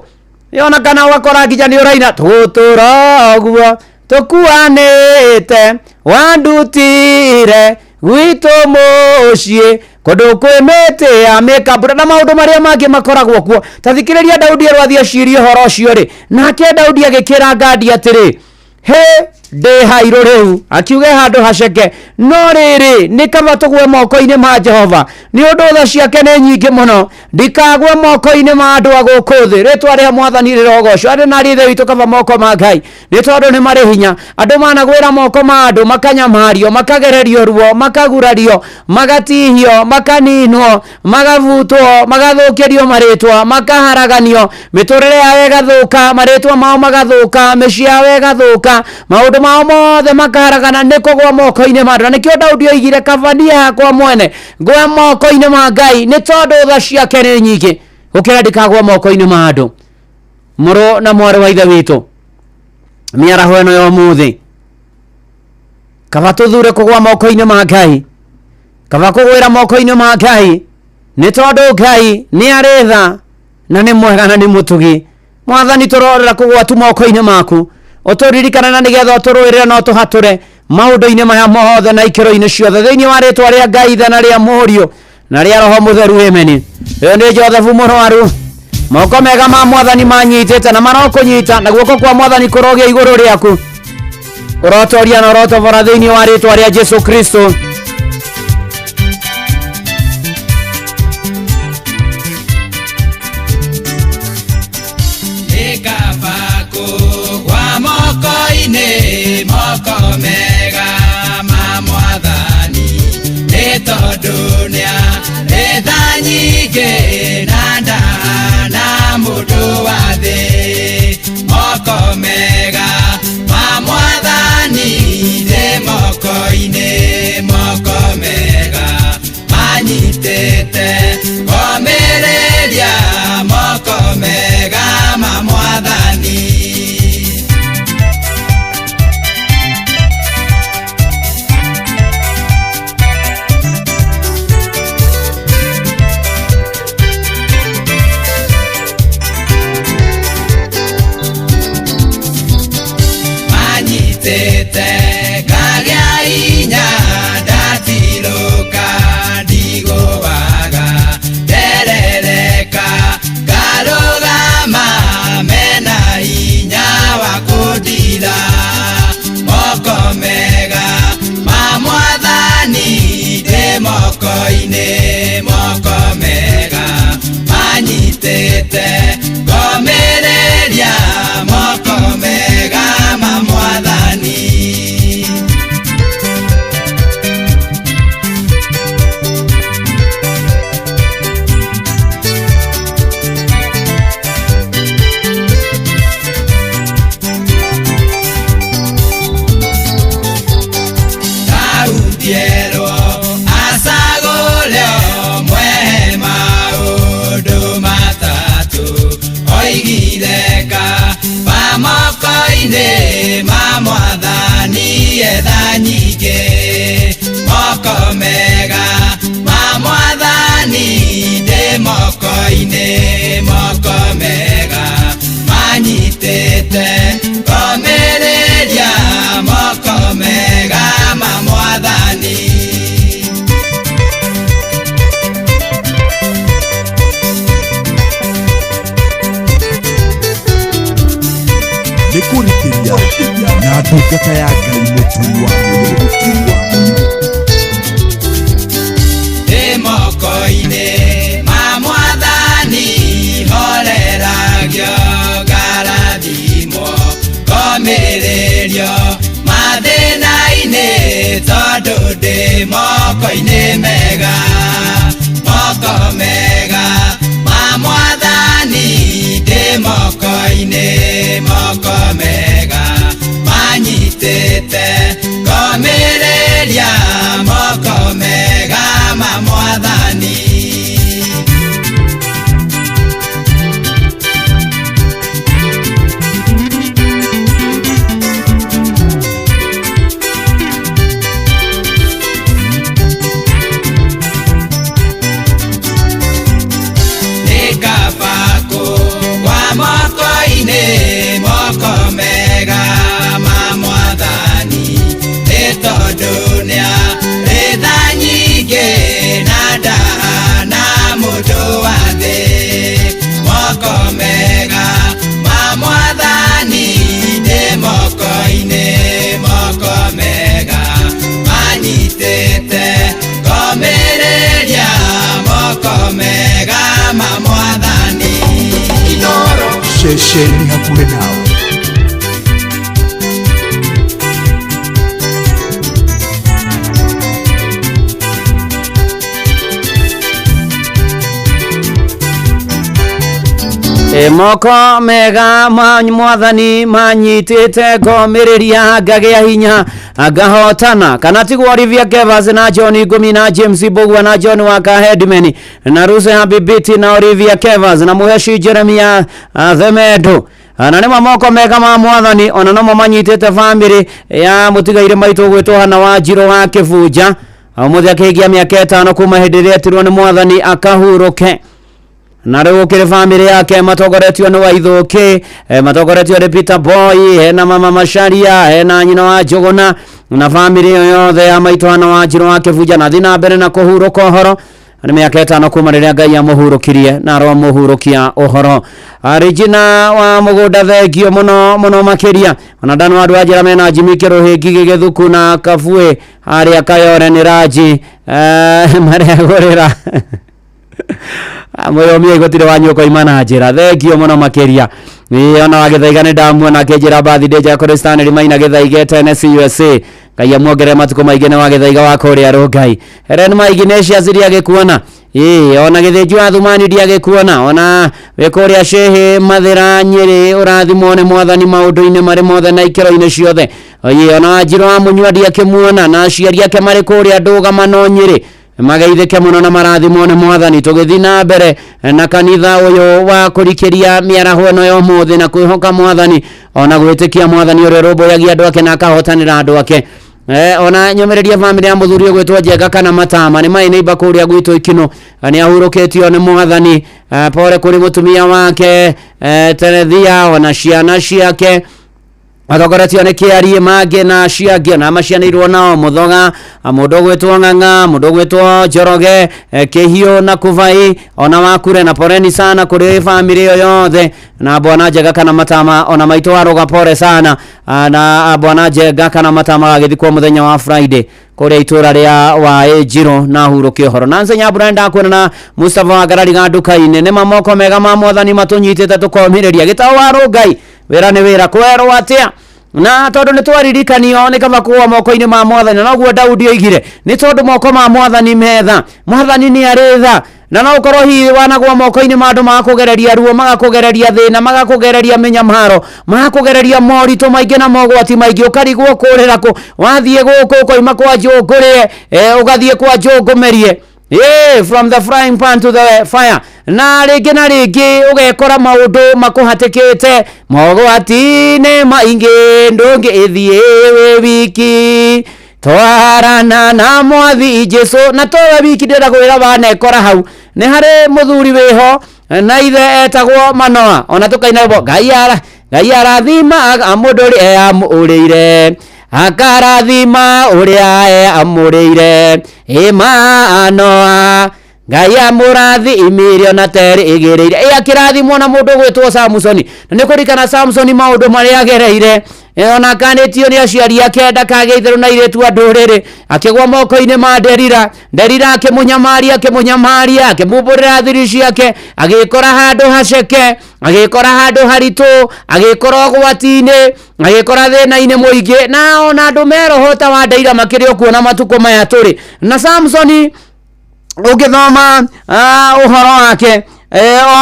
B: yona kana ũgakora nginya nĩ ũraina tũgũtũra ũguo tũkuanĩte wandutire gwitũ mũciĩ kũndũ kwĩ mĩtĩ ya mĩkambura na maũndũ marĩa mangĩ makoragwo kuo ta thikĩrĩria Daudi arwathiĩ acirie ũhoro ũcio rĩ nake Daudi agĩkĩra Gadi atĩrĩ hĩ Ndĩ hairũ rĩu akiuge handũ haceke, no rĩrĩ nĩ kaba tũgwe moko-inĩ ma Jehova, nĩ ũndũ tha ciake nĩ nyingĩ mũno, ndikagwe moko-inĩ ma andũ a gũkũ thĩ. Rĩtwa rĩa Mwathani rĩrogocwo. Arĩ na ithe witũ, kaba moko ma Ngai, nĩ tondũ nĩ marĩ hinya. Andũ managwĩra moko ma andũ, makanyamario, makagererio ruo, makagurario, magatihio, makaninwo, magabutwo, magathũkĩrio marĩtwa, makaharaganio, mĩtũrĩre yao ĩgathũka, marĩtwa mao magathũka, mĩciĩ yao ĩgathũka, maũndũ mao mothe makaharagana nĩ kũgwa moko-inĩ ma andũ. Na nĩkĩo Daudi oigire, kaba niĩ hakwa mwene ngwe moko-inĩ ma Ngai, nĩ tondũ tha ciake nĩ nyingĩ, gũkĩra ndikagwa moko-inĩ ma andũ. Mũrũ na mwarĩ wa ithe witũ, mĩaraho ĩno ya ũmũthĩ, kaba tũthure kũgwa moko-inĩ ma Ngai, kaba kũgwĩra moko-inĩ ma Ngai, nĩ tondũ Ngai nĩ arĩ tha na nĩ mwega na nĩ mũtugi. Mwathani, tũrorera kũgwa tu moko-inĩ maku, ũtũririkane na nĩgetha ũtũrũĩrĩre na ũtũhatũre maũndũ-inĩ maya mothe na ikĩro-inĩ ciothe, thĩinĩ wa rĩtwa rĩa Ngai Ithe na rĩa Mũriũ na rĩa Roho Mũtheru, ameni. Ũyũ nĩ Joseph mũrwaru. Moko mega ma Mwathani manyitĩte na marokũnyita, na guoko kwa Mwathani kũrogĩa igũrũ rĩaku, ũrotoria na ũrotobora thĩinĩ wa rĩtwa rĩa Jesu Kristo.
D: Nĩkaba kũgwa moko-inĩ, moko mega ma Mwathani, nĩ tondũ nĩarĩ tha nyingĩ na ndahana mũndũ wa thĩ. Moko mega ma Mwathani, ndĩ moko-inĩ, moko mega manyitĩte ngomĩrĩria, moko mega ma Mwathani. Manyitĩte ngagĩa hinya, ndatirũka, ndigũaga, nderereka, ngarũgama, mena hinya wa kũndira. Moko mega ma Mwathani, ndĩ moko-inĩ, moko mega manyitĩte ngomĩrĩria, moko mega ma Mwathani. Daudi erwo acagũre ũmwe maũndũ matatũ, oigire kaba moko-inĩ ma Mwathani etha nyingĩ. Moko mega ma Mwathani, ndĩ moko-inĩ, moko mega manyitĩte ngomĩrĩria, moko mega ma Mwathani.
V: Nĩ kũrikĩria na ndungata ya Ngai mũturi wa mũirũ.
D: Ndĩ moko-inĩ ma Mwathani, horeragio, ngarathimwo, ngomĩrĩrio mathĩna-inĩ, tondũ ndĩ moko-inĩ mega, moko mega ma Mwathani, ndĩ moko-inĩ, moko mega manyitĩte ngomĩrĩria, moko mega ma Mwathani.
V: Ceceni hakuhĩ nawe.
B: Moko mega ma mwathani manyitĩte ngomĩrĩria ngagĩa hinya ngahotana kana tiguo Olivia Kevas na John Ngumi na James Mbugua na John Waka Headman na Ruse Habibiti na Olivia Kevas na Muheshi Jeremia Themedo na nĩmo moko mega ma mwathani ona nomo manyitĩte bamĩrĩ ya mũtigaire maitũ gwĩtwo Hana Wanjirũ wa Kĩbunja ũmũthĩ akĩhingia mĩaka 5 kuma hĩndĩ ĩrĩa etirwo nĩ mwathani akahurũke. Na rĩu gũkĩrĩ bamĩrĩ yake matongoretio nĩ Waithũkĩ, matongoretio nĩ Peter Boy, hena mama Macharia, hena nyina wa Njũgũna na bamĩrĩ ĩyo yothe ya maitũ Hana Wanjirũ wa Kĩbunja na thiĩ na mbere na kũhurũka ũhoro. Nĩ mĩaka 5 kuma rĩrĩa Ngai amũhurũkirie na aromũhurũkia ũhoro. Regina wa mũgũnda thengio mũno mũno makĩria ona ndano andũ a njĩra mena Jimmy Kĩrũhĩ Ngigĩ Gĩthuku na Kabue harĩa Kayore nĩ Raji maregũrĩra mũyũmia gũtirĩ wanyu ũkoima na njĩra thengio mũno makĩria. Ona wa Gĩthaiga nĩ ndamuona akĩnjĩra birthday njega kũrĩ Stanley Maina Gĩthaiga Tennessee USA. Ngai amuongerere matukũ maingĩ nĩ wa Gĩthaiga wa kũrĩa Rũngai. Helen Maigi nĩ ciaciria agĩkuona. Ona Gĩthĩnji wa Thumani ndiagĩkuona ona wĩ kũrĩa Shehe Mathĩra Nyĩrĩ ũrathimwo nĩ mwathani maũndũ-inĩ marĩ mothe na ikĩro-inĩ ciothe. Ona Wanjirũ wa Mũnyua ndiakĩmuona na aciari ake marĩ kũrĩa Ndũgamano Nyĩrĩ mageithĩke mũno na marathimwo nĩ mwathani. Tũgĩthiĩ na mbere na kanitha ũyũ wa kũrikĩria mĩaraho ĩno ya ũmũthĩ na kwĩhoka mwathani ona gwĩtĩkia mwathani ũrĩa ũrũmbũyagia andũ ake na akahotanĩra andũ ake. Ona nyũmĩrĩrie bamĩrĩ ya mũthuri ũgwĩtwo Njenga kana Matama nĩ maĩ neighbor kũrĩa gwitũ Ikino nĩ ahurũkĩtio nĩ mwathani. Pore kũrĩ mũtumia wake Terethia ona ciana ciake matongoretio nĩ Kĩarie mangĩ na ciangĩ na macianĩirwo nao Mũthoga, mũndũ ũgwĩtwo Ng'ang'a, mũndũ ũgwĩtwo Njoroge, Kĩhiũ na Kuvai ona Wakure na poreni sana kũrĩ bamĩrĩ ĩyo yothe na bwana Njenga kana Matama ona maitũ wa Rũga pore sana na bwana Njenga kana Matama agĩthikwo mũthenya wa Friday kũrĩa itũra rĩa Waĩ Njirũ na hurũke ũhoro. Na Nzenya Mbura ndakuona na Mustafa wa Ngarari ga nduka-inĩ nĩ mamoko mega ma mwathani matũnyitĩte tũkomĩrĩria gĩtaũ wa Rũngai wĩra nĩ wĩra kwerwo atĩa na tondũ nĩ twaririkanio nĩ kaba kũgwa moko-inĩ ma mwathani noguo Daudi oigire nĩ tondũ moko ma mwathani metha mwathani nĩ arĩ tha na no ũkorwo hihi wanagwa moko-inĩ ma andũ magakũgereria ruo magakũgereria thĩna magakũgereria mĩnyamaro magakũgereria moritũ maingĩ na mogwati maingĩ ũkarigwo kũrĩra kũ wathiĩ gũkũ ũkoima kwa njũngũrĩe ũgathiĩ kwa njũngũmerie. From the frying pan to the fire na rĩngĩ na rĩngĩ ũgekora maũndũ makũhatĩkĩte mogwati-inĩ maingĩ ndũngĩthiĩ wĩ wiki twarana na mwathi Jesũ na towe wiki ndĩrenda kwĩra wanekora hau nĩ harĩ mũthuri wĩho na ithe etagwo Manoa ona tũkaina rwĩmbo Ngai arathimaga mũndũ ũrĩa amũrĩire akarathima ũrĩa amũrĩire Manoa Ngai amũrathimire ona terĩ ĩgĩrĩire. Akĩrathimwo na mũndũ ũgwĩtwo Samusoni na nĩ kũririkana Samusoni maũndũ marĩa agereire ona akanĩtio nĩ aciari ake ndakagĩe itherũ na airĩtu a ndũrĩrĩ akĩgwa moko-inĩ ma Delila. Delila akĩmũnyamaria akĩmumbũrĩra thiri ciake agĩkora handũ haceke agĩkora handũ haritũ agĩkora ũgwati-inĩ agĩkora thĩna-inĩ mũingĩ na ona andũ meroho ta wa Delila makĩrĩ o kuona matukũ maya tũrĩ. Na Samsoni ũngĩthoma ũhoro wake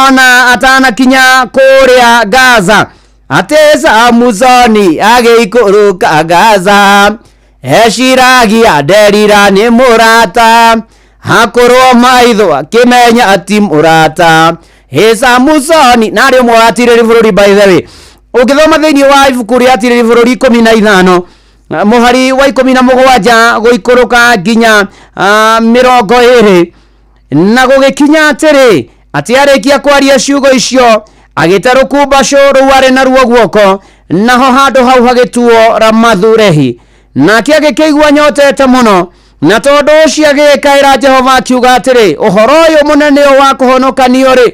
B: ona atanakinya kũrĩa Gaza atĩ Samusoni agĩikũrũka Gaza eciragia Delila nĩ mũrata hakorwo maitho akĩmenya ati mũrata. Samusoni na arĩ ũmwe wa atirĩrĩri bũrũri by the way. Ũngĩthoma thĩinĩ wa ibuku rĩa atirĩrĩri bũrũri 15 mũhari wa 17 gũikũrũka nginya 20 na gũgĩkinya atĩrĩ atĩ arĩkia kwaria ciugo icio agĩte rũkumbacũ rũu arĩ naruo guoko naho handũ hau hagĩtuo Ramathu-Lehi. Nake agĩkĩigua nyotete mũno na tondũ ũcio agĩkaĩra Jehova akiuga atĩrĩ ũhoro ũyũ mũnene wa kũhonokanio rĩ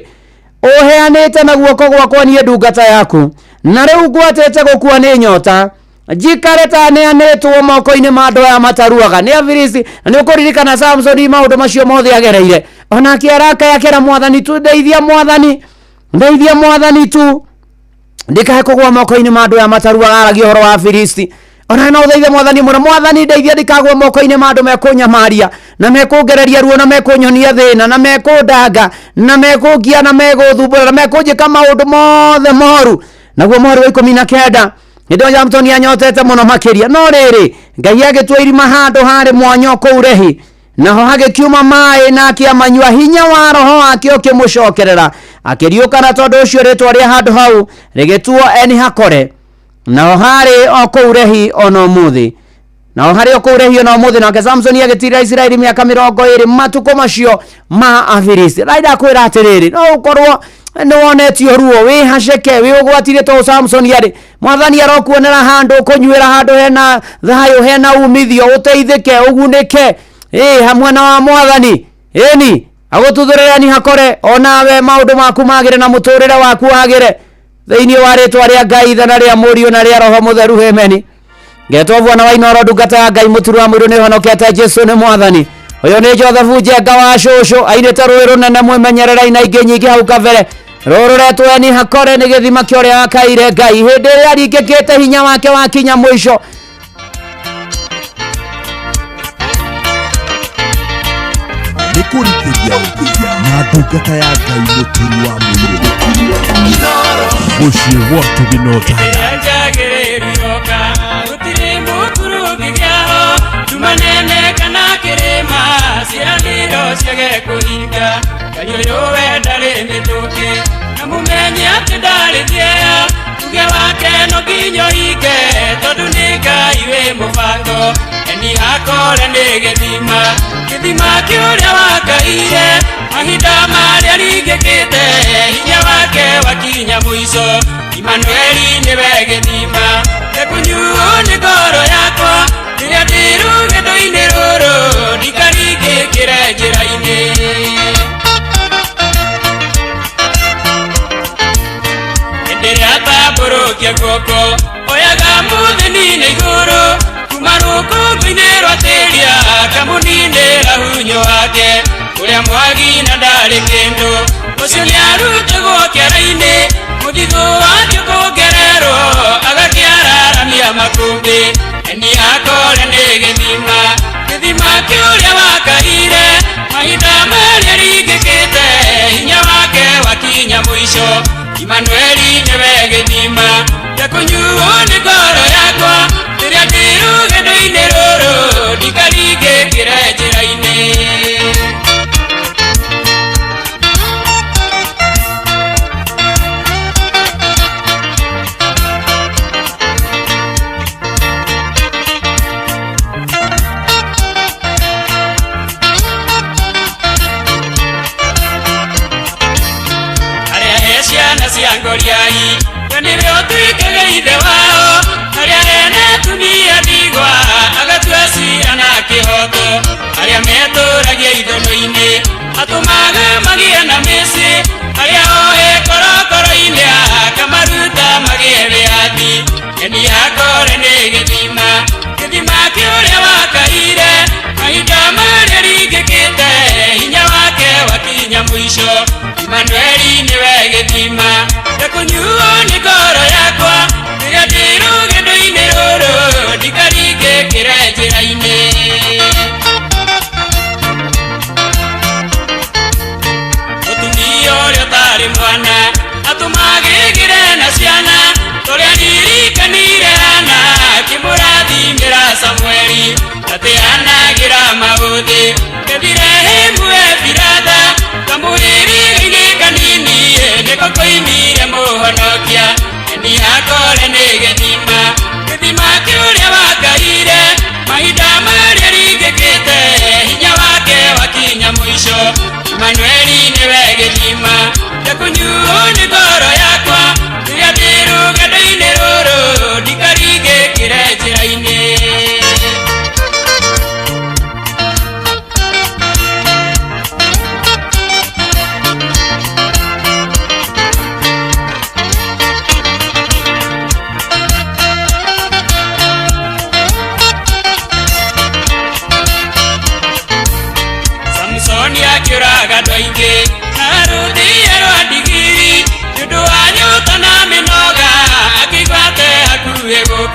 B: ũheanĩte na guoko gwakwa niĩ ndungata yaku na rĩu ngwatĩte gũkua nĩ nyota njikare ta neanĩtwo moko-inĩ ma andũ aya mataruaga nĩ Afilisti. Na nĩ ũkũririkana Samsoni maũndũ macio mothe agereire onake arakaya akĩra mwathani tu ndeithia mwathani ndeithia mwathani tu. Ndikahe kũgũa moko-inĩ ma andũ aya mataruaga aragia ũhoro wa Afilisti. Ona no ũthaithe mwathani mũno, mwathani ndeithia ndikagwe moko-inĩ ma andũ mekũnyamaria na mekũngereria ruo na mekũnyonia thĩna na mekũndanga na mekũngia na megũthumbũra na mekũnjĩka maũndũ mothe moru. Naguo mweri wa 19 hĩndĩ ĩyo Samsoni anyotete mũno makĩria, no rĩrĩ Ngai agĩtua irima handũ harĩ mwanya kũu Lehi, naho hagĩkiuma maĩ na akĩamanyua, hinya wa roho wake ũkĩmũcokerera, akĩriũka, na tondũ ũcio rĩtwa rĩa handũ hau rĩgĩtuo Eni-Hakore, naho harĩ o kũu Lehi ona ũmũthĩ. Nao harĩ o kũu Lehi ona ũmũthĩ. Nake Samsoni agĩtiirĩra Isiraeli mĩaka 20 matukũ macio ma Afilisti. Na ndakwĩra atĩrĩrĩ, no ũkorwo nĩ wonetio ruo, wĩ haceke, wĩ ũgwati-inĩ ta Samsoni arĩ, mwathani arokuonera handũ ũkũnyuĩra, handũ hena thayũ, hena umithio, ũteithĩke, ũgunĩke, hamwe na wa mwathani, ĩni agũtuthũrĩre ni hakore, onawe maũndũ maku magĩre na mũtũrĩre waku wagĩre thĩinĩ wa rĩtwa rĩa Ngai Ithe na rĩa Mũriũ na rĩa Roho Mũtheru, amen. Ngetwo Bwana wa Inooro, ndungata ya Ngai mũturu wa mũirũ, nĩhonokete, Jesu nĩ mwathani. Ũyũ nĩ Joseph Njenga wa cũcũ, ainĩte rũĩ rũnene mwĩmenyererei na ingĩ nyingĩ hau kabere. Rũĩ rũretwo Eni Hakore nĩ gĩthima kĩa ũrĩa wakaire Ngai hĩndĩ ĩrĩa aringĩkĩte, hinya wake wakinya mũico.
V: Nĩ kũrikĩria na ndungata ya Ngai mũturi wa mũirũ mũciĩ gwa Tũginotana.
E: Njagĩrĩrioka gũtirĩ mũkuru ũngĩgĩaho, nduma nene kana kĩrĩma, ciĩranĩro ciage kũhinga. Ngai ũyũ we ndarĩ mĩtũkĩ, na mũmenye atĩ ndarĩ thĩea, uge wake no nginya ũhinge, tondũ nĩ Ngai wĩ mũbango. Eni Hakore nĩ gĩthima, gĩthima kĩa ũrĩa wakaire mahinda marĩa aringĩkĩte, hinya wake wakinya mũico. Imanueli nĩwe gĩthima ekũnyuo nĩ ngoro yakwa, rĩrĩa ndĩ rũgendo-inĩ rũrũ, ndikaringĩkĩre njĩra-inĩ. Hĩndĩ ĩrĩa atambũrũkia guoko, oyaga mũthĩni na igũrũ, kuma rũkũngũ-inĩ rwa tĩri akamũninĩra hunyo wake. Ũrĩa mwagi na ndarĩ kĩndũ, ũcio nĩarutagwo kĩara-inĩ, mũthithũ wake ũkongererwo, agakĩararamia makũmbĩ. Eni Hakore nĩ gĩthima, gĩthima kĩa ũrĩa wakaire mahinda marĩa aringĩkĩte, hinya wake wakinya mũico. Imanueli nĩwe gĩthima gĩa kũnyuo nĩ ngoro yakwa, rĩrĩa ndĩ rũgendo-inĩ rũrũ, ndikaringĩkĩre njĩra-inĩ. Arĩa he ciana cia ngoriai, we nĩwe ũtuĩkaga ithe wao, arĩa ene atumia ndigwa, agatua ciira na kĩhoto, arĩa metũragia ithono-inĩ, atũmaga magĩe na mĩciĩ, arĩa oe korokoro-inĩ, akamaruta magĩe wĩyathi. Eni Hakore nĩ gĩthima, gĩthima kĩa ũrĩa wakaire mahinda marĩa aringĩkĩte, hinya wake wakinya mũico. Imanueli nĩwe gĩthima gĩa kũnyuo nĩ ngoro yakwa, rĩrĩa ndĩ rũgendo-inĩ rũrũ, ndikaringĩkĩre njĩra-inĩ. Mũtumia ũrĩa ũtarĩ mwana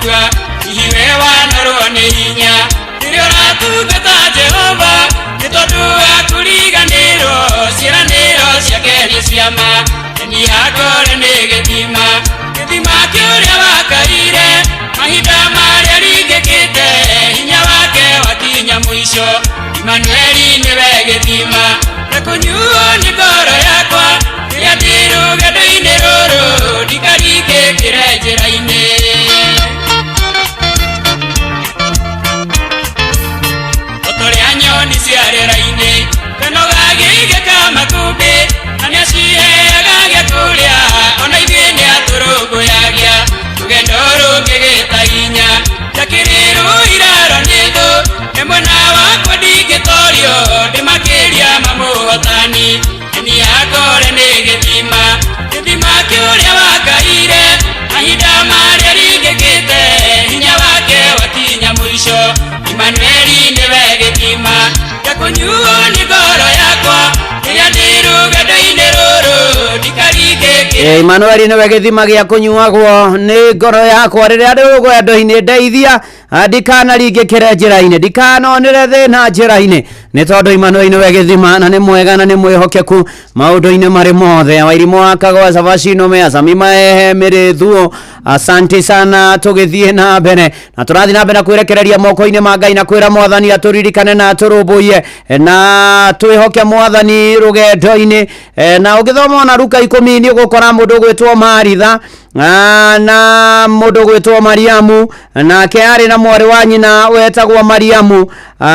E: gũkua hihi we wanorwo nĩ hinya rĩrĩa ũratungata Jehova nĩ tondũ wa kũriganĩrwo ciĩranĩro ciake nĩ ciama eni yakore nĩ gĩthima gĩthima kĩũrĩa wakaire mahinda marĩa ringĩkĩte hinya wake wakinya mũico Imanueli nĩwe gĩthima na kũnyuo nĩ ngoro yakwa rĩrĩa ndĩ rũgendo-inĩ rũrũ ndikaringĩkĩre njĩra-inĩ. Otorĩa nyoni cia rĩera-inĩ kanoga gĩigĩka makũmbĩ na nĩaciheaga gĩa kũrĩa ona ithuĩ nĩatũrũmbũyagia rũgendo rũngĩgĩta hinya njakĩrĩrwo iraro nĩ thũ nĩ mwena wakwa ndingĩtorio ndĩmakĩria mamũhotani eni yakore nĩ gĩthima gĩthima kĩũrĩa wakaire mahinda marĩa ringĩkĩte hinya wake wakinya mũico Imanueli nĩwe gĩthima gĩa kũnyuo nĩ ngoro yakwa rĩrĩa ndĩ rũgendo-inĩ rũrũ ndikaringĩkĩre.
B: Emmanuel nĩwe gĩthima gĩa kũnyuagwo nĩ ngoro yakwa rĩrĩa ndĩ rũgendo-inĩ ndeithia ndikanaringĩkĩre njĩra-inĩ ndikanonere thĩna njĩra-inĩ nĩ tondũ Emmanuel nĩwe gĩthima na nĩ mwega na nĩ mwĩhokeku maũndũ-inĩ marĩ mothe. Wairimũ wa Kagwa Savashino Mea Samima Ehe Mĩrĩthuo, asante sana. Tũgĩthiĩ na mbere na tũrathiĩ na mbere na kwĩrekereria moko-inĩ ma Ngai na kwĩra mwathani atũririkane na atũrũmbũiye na twĩhoke mwathani rũgendo-inĩ. Na ũngĩthoma ona Luka 10 nĩ ũgũkora mũndũ ũgwĩtwo Maritha na mũndũ ũgwĩtwo Mariamu, nake arĩ na mwarĩ wa nyina wetagwo Mariamu,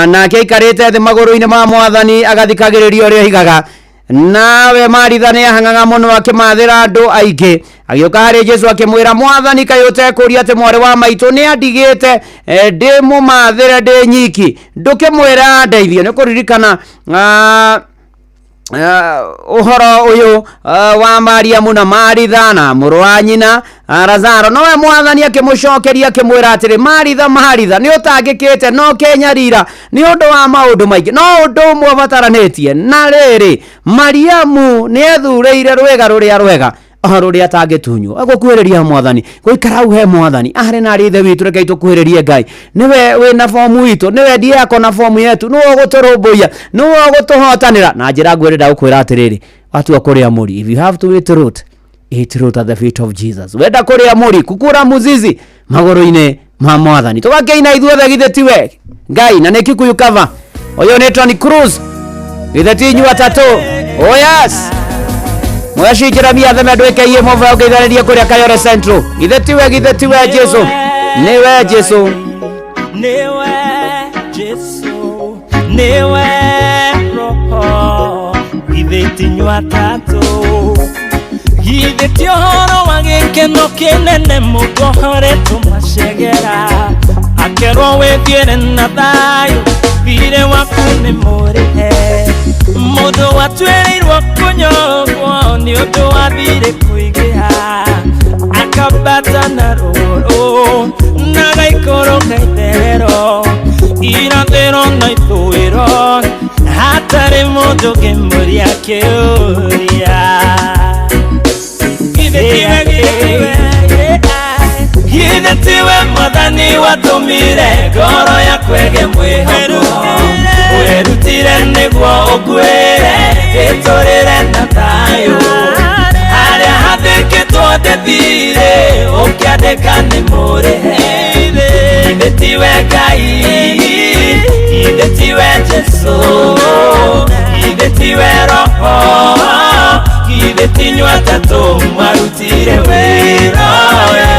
B: nake aikarĩte thĩ magũrũ-inĩ ma mwathani agathikagĩrĩria ũrĩa oigaga. Nawe Maritha nĩ ahang'aga mũno akĩmathĩra andũ aingĩ, agĩũka harĩ Jesũ akĩmwĩra, mwathani kaĩ ũtekũria atĩ mwarĩ wa maitũ nĩ andigĩte ndĩmũmathĩre ndĩ nyiki, ndũkĩmwĩra andeithie. Nĩ kũririkana ũhoro ũyũ wa Mariamu na Maritha na mũrũ wa nyina Lazaro. Nowe mwathani akĩmũcokeria akĩmwĩra atĩrĩ, Maritha Maritha nĩ ũtangĩkĩte no kĩnyarira nĩ ũndũ wa maũndũ maingĩ, no ũndũ ũmwe ũbataranĩtie, na rĩrĩ Mariamu nĩ ethurĩire rwĩga rũrĩa rwega o rũrĩa atangĩtunywo. Gũkuhĩrĩria mwathani, gũikara hau he mwathani arĩ na arĩ ithe witũ, rekei tũkuhĩrĩrie Ngai, nĩwe wĩna bomu itũ, nĩwe ndiako na bomu yetu, nĩwe ũgũtũrũmbũiya, nĩwe ũgũtũhotanĩra. Na njĩra nguhĩ ndagũkwĩra atĩrĩrĩ, watua kũrĩa mũri, if you have to eat root, eat root at the feet of Jesus. Wenda kũrĩa mũri, kukura muzizi magũrũ-inĩ ma mwathani. Tũgakĩina ithuothe githĩ tiwe Ngai, na nĩ Kikuyu cover. Ũyũ nĩ Tony Cruz, githĩ ti inyuĩ atatũ? Oh yes. Mwachinjira miathe ndwike move ũngĩithanĩria kũrĩa Kayore Central. Githĩ tiwe Jesu, nĩwe Jesu,
H: nĩwe Jesu, nĩwe Roho, githĩ ti inyuĩ atatũ, githĩ ti ũhoro wa gĩkeno kĩnene mũndũ ohoretwo macegera akerwo wĩthiĩre na thayũ thirĩ waku nĩ mũrĩhe mũndũ watuĩrĩirwo kũnyongwo nĩ ũndũ wa thirĩ kũingĩha akambata na rũgũrũ na gaikũrũka itherero irathĩro na ithũĩro hatarĩ mũndũ ũngĩmũria kĩũria. Githĩ tiwe mwathani watũmire ngoro yaku ĩgĩe mwĩhoko wĩrutire nĩguo ũkuĩre ĩtũrĩre na thayũ harĩa hathĩkĩtwo ndĩthire ũkĩandĩka nĩ mũrĩhe. Githĩ tiwe Ngai, githĩ tiwe Jesu, githĩ tiwe Roho, githĩ ti inyuĩ atatũ mwarutire wĩra ũyũ.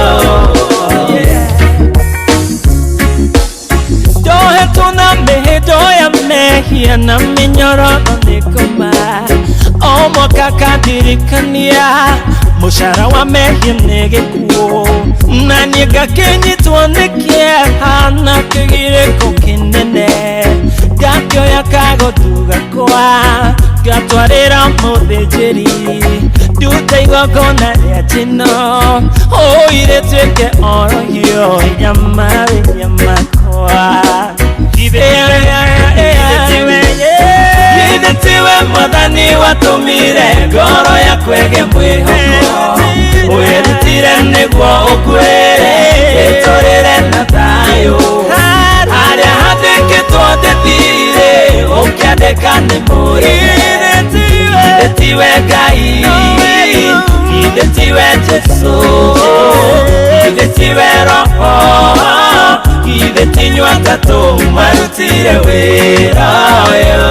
H: Ndohetwo na mĩhĩndo ya mehia na mĩnyororo nĩ ngoma o mwaka kandirikania mũcara wa mehia nĩ gĩkuũ na niĩ ngakĩnyitwo nĩ kĩeha na kĩgirĩko kĩnene ngakĩoya kagotu gakwa ngatwarĩra mũthĩnjĩri ndute igongona rĩa njino ũirĩtuĩke orohio ya mawĩhia makwa. Githĩ tiwe mwathani watũmire ngoro yaku ĩgĩe mwĩhoko wĩrutire nĩguo ũkuĩre ĩtũrĩre tiwe Ngai, githĩ tiwe Jesũ, githĩ tiwe Roho, githĩ ti inyuĩ atatũ marutire wĩra ũyũ.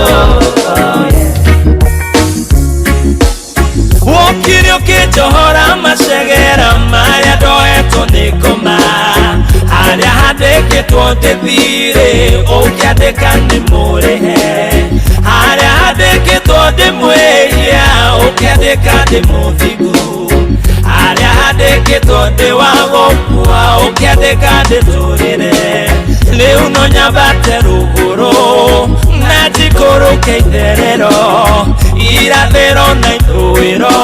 H: Wokire ũkĩnjohora macegera marĩa ndoetwo nĩ ngoma, harĩa handĩkĩtwo ndĩthirĩ ũkĩandĩka nĩ mũrĩhe, harĩa handĩkĩtwo ndĩ mwĩhia ũkĩandĩka ndĩ mũthingu, harĩa handĩkĩtwo ndĩ wa gũkua ũkĩandĩka ndĩtũrĩre. Rĩu no nyambate rũgũrũ na njikũrũke itherero, irathĩro na ithũĩro,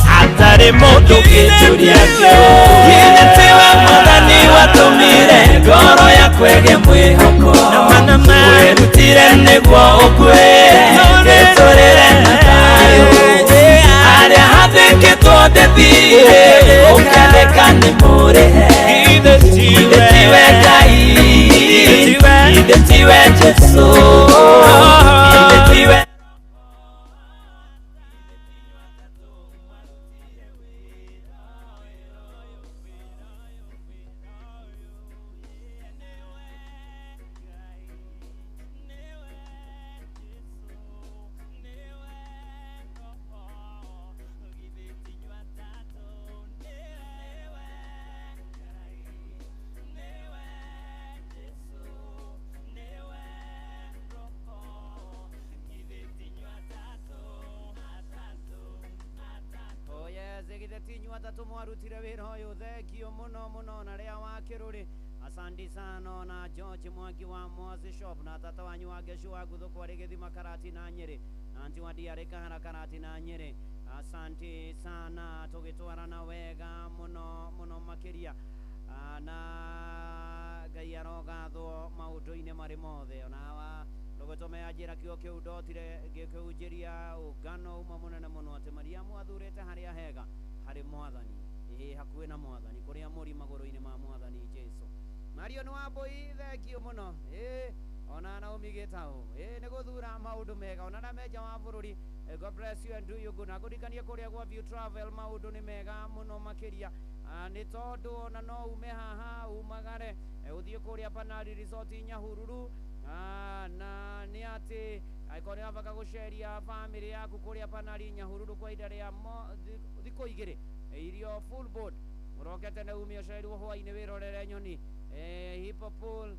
H: hatarĩ mũndũ ũngĩnjũria kĩo. Githĩ tiwe Mwathani watũmire ngoro yakwa ĩgĩe mwĩhoko, werutire nĩguo ũkue ndĩtũrĩre na thayũ, harĩa handĩkĩtwo ndĩthirĩ ũkĩandĩka nĩ mũrĩhe. Githĩ tiwe Ngai, githĩ tiwe Jesũ, githĩ tiwe.
B: Atatũ mwarutire wĩra ũyũ, thengio mũno mũno na rĩa wa kĩrũrĩ, asandi sana na George Mwangi wa Mwazi Shop na tata wanyu wa Geshu wa Guthũkũ arĩ Gĩthima Karati na Nyĩrĩ, na anti wa Ndiarĩ Kahara Karati na Nyĩrĩ, asanti sana, tũgĩtwarana wega mũno mũno makĩria. Na Ngai arogathwo maũndũ-inĩ marĩ mothe. Ona wa rũgĩtũme anjĩra kiugo kĩu ndotire ngĩkĩhunjĩria ũngano uma mũnene mũno atĩ Mariamu athurĩte harĩa hega harĩ Mwathani, ĩĩ hakuhĩ na Mwathani, kũrĩa mũri magũrũ-inĩ ma Mwathani Jesũ. Mario nĩ wa Mbũi, thengio mũno. Ĩĩ ona Naomi Gĩtaũ, ĩĩ nĩ gũthura maũndũ mega, ona na menja wa bũrũri. God bless you and do you good. Na ngũririkanie kũrĩa gwa View Travel maũndũ nĩ mega mũno makĩria, nĩ tondũ ona no ume haha umagare ũthiĩ kũrĩa Panari Resort Nyahururu, na nĩ atĩ angĩkorwo nĩ wabanga gũceria bamĩrĩ yaku kũrĩa Panari Nyahururu kwa ihinda rĩa thikũ igĩrĩ, irio full board, ũroke tene ume ũcereirwo hwaĩ-inĩ wĩrorere nyoni, hippo pool,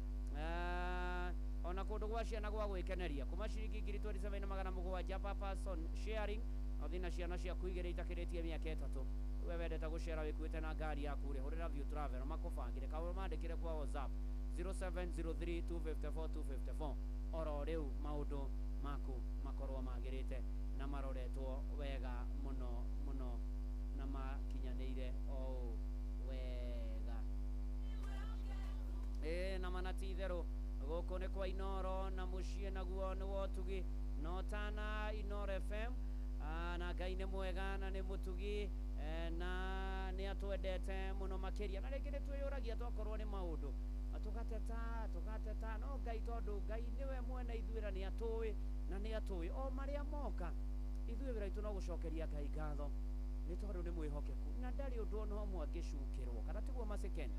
B: ona kũndũ gwa ciana gwa gwĩkeneria kuma ciringi 27,700 per person sharing, no thiĩ na ciana ciaku igĩrĩ itakĩrĩtie mĩaka 3. We wendete gũcera wĩkuĩte na ngari yaku rĩ, hũrĩra View Travel makũbangĩre, kana ũmandĩkĩre kwa WhatsApp 0703 254 254 oro rĩu maũndũ maku makorwo magĩrĩte na maroretwo wega mũno mũno na makinyanĩire o ũũ wega. Ĩĩ na mana ti itherũ, gũkũ nĩ kwa Inoro na mũciĩ naguo nĩ wotugi no tana Inoro FM, na Ngai nĩ mwega na nĩ mũtugi, na nĩ atwendete mũno makĩria. Na rĩngĩ nĩ twĩyũragia twakorwo nĩ maũndũ tũgateta tũgateta, no Ngai tondũ Ngai nĩwe mwene ithuĩ na nĩ atũĩ, na nĩ atũĩ o marĩa moka, ithuĩ wĩra witũ no gũcokeria Ngai ngatho nĩ tondũ nĩ mwĩhokeku na ndarĩ ũndũ ona ũmwe angĩcukĩrwo, kana tiguo Masekeni?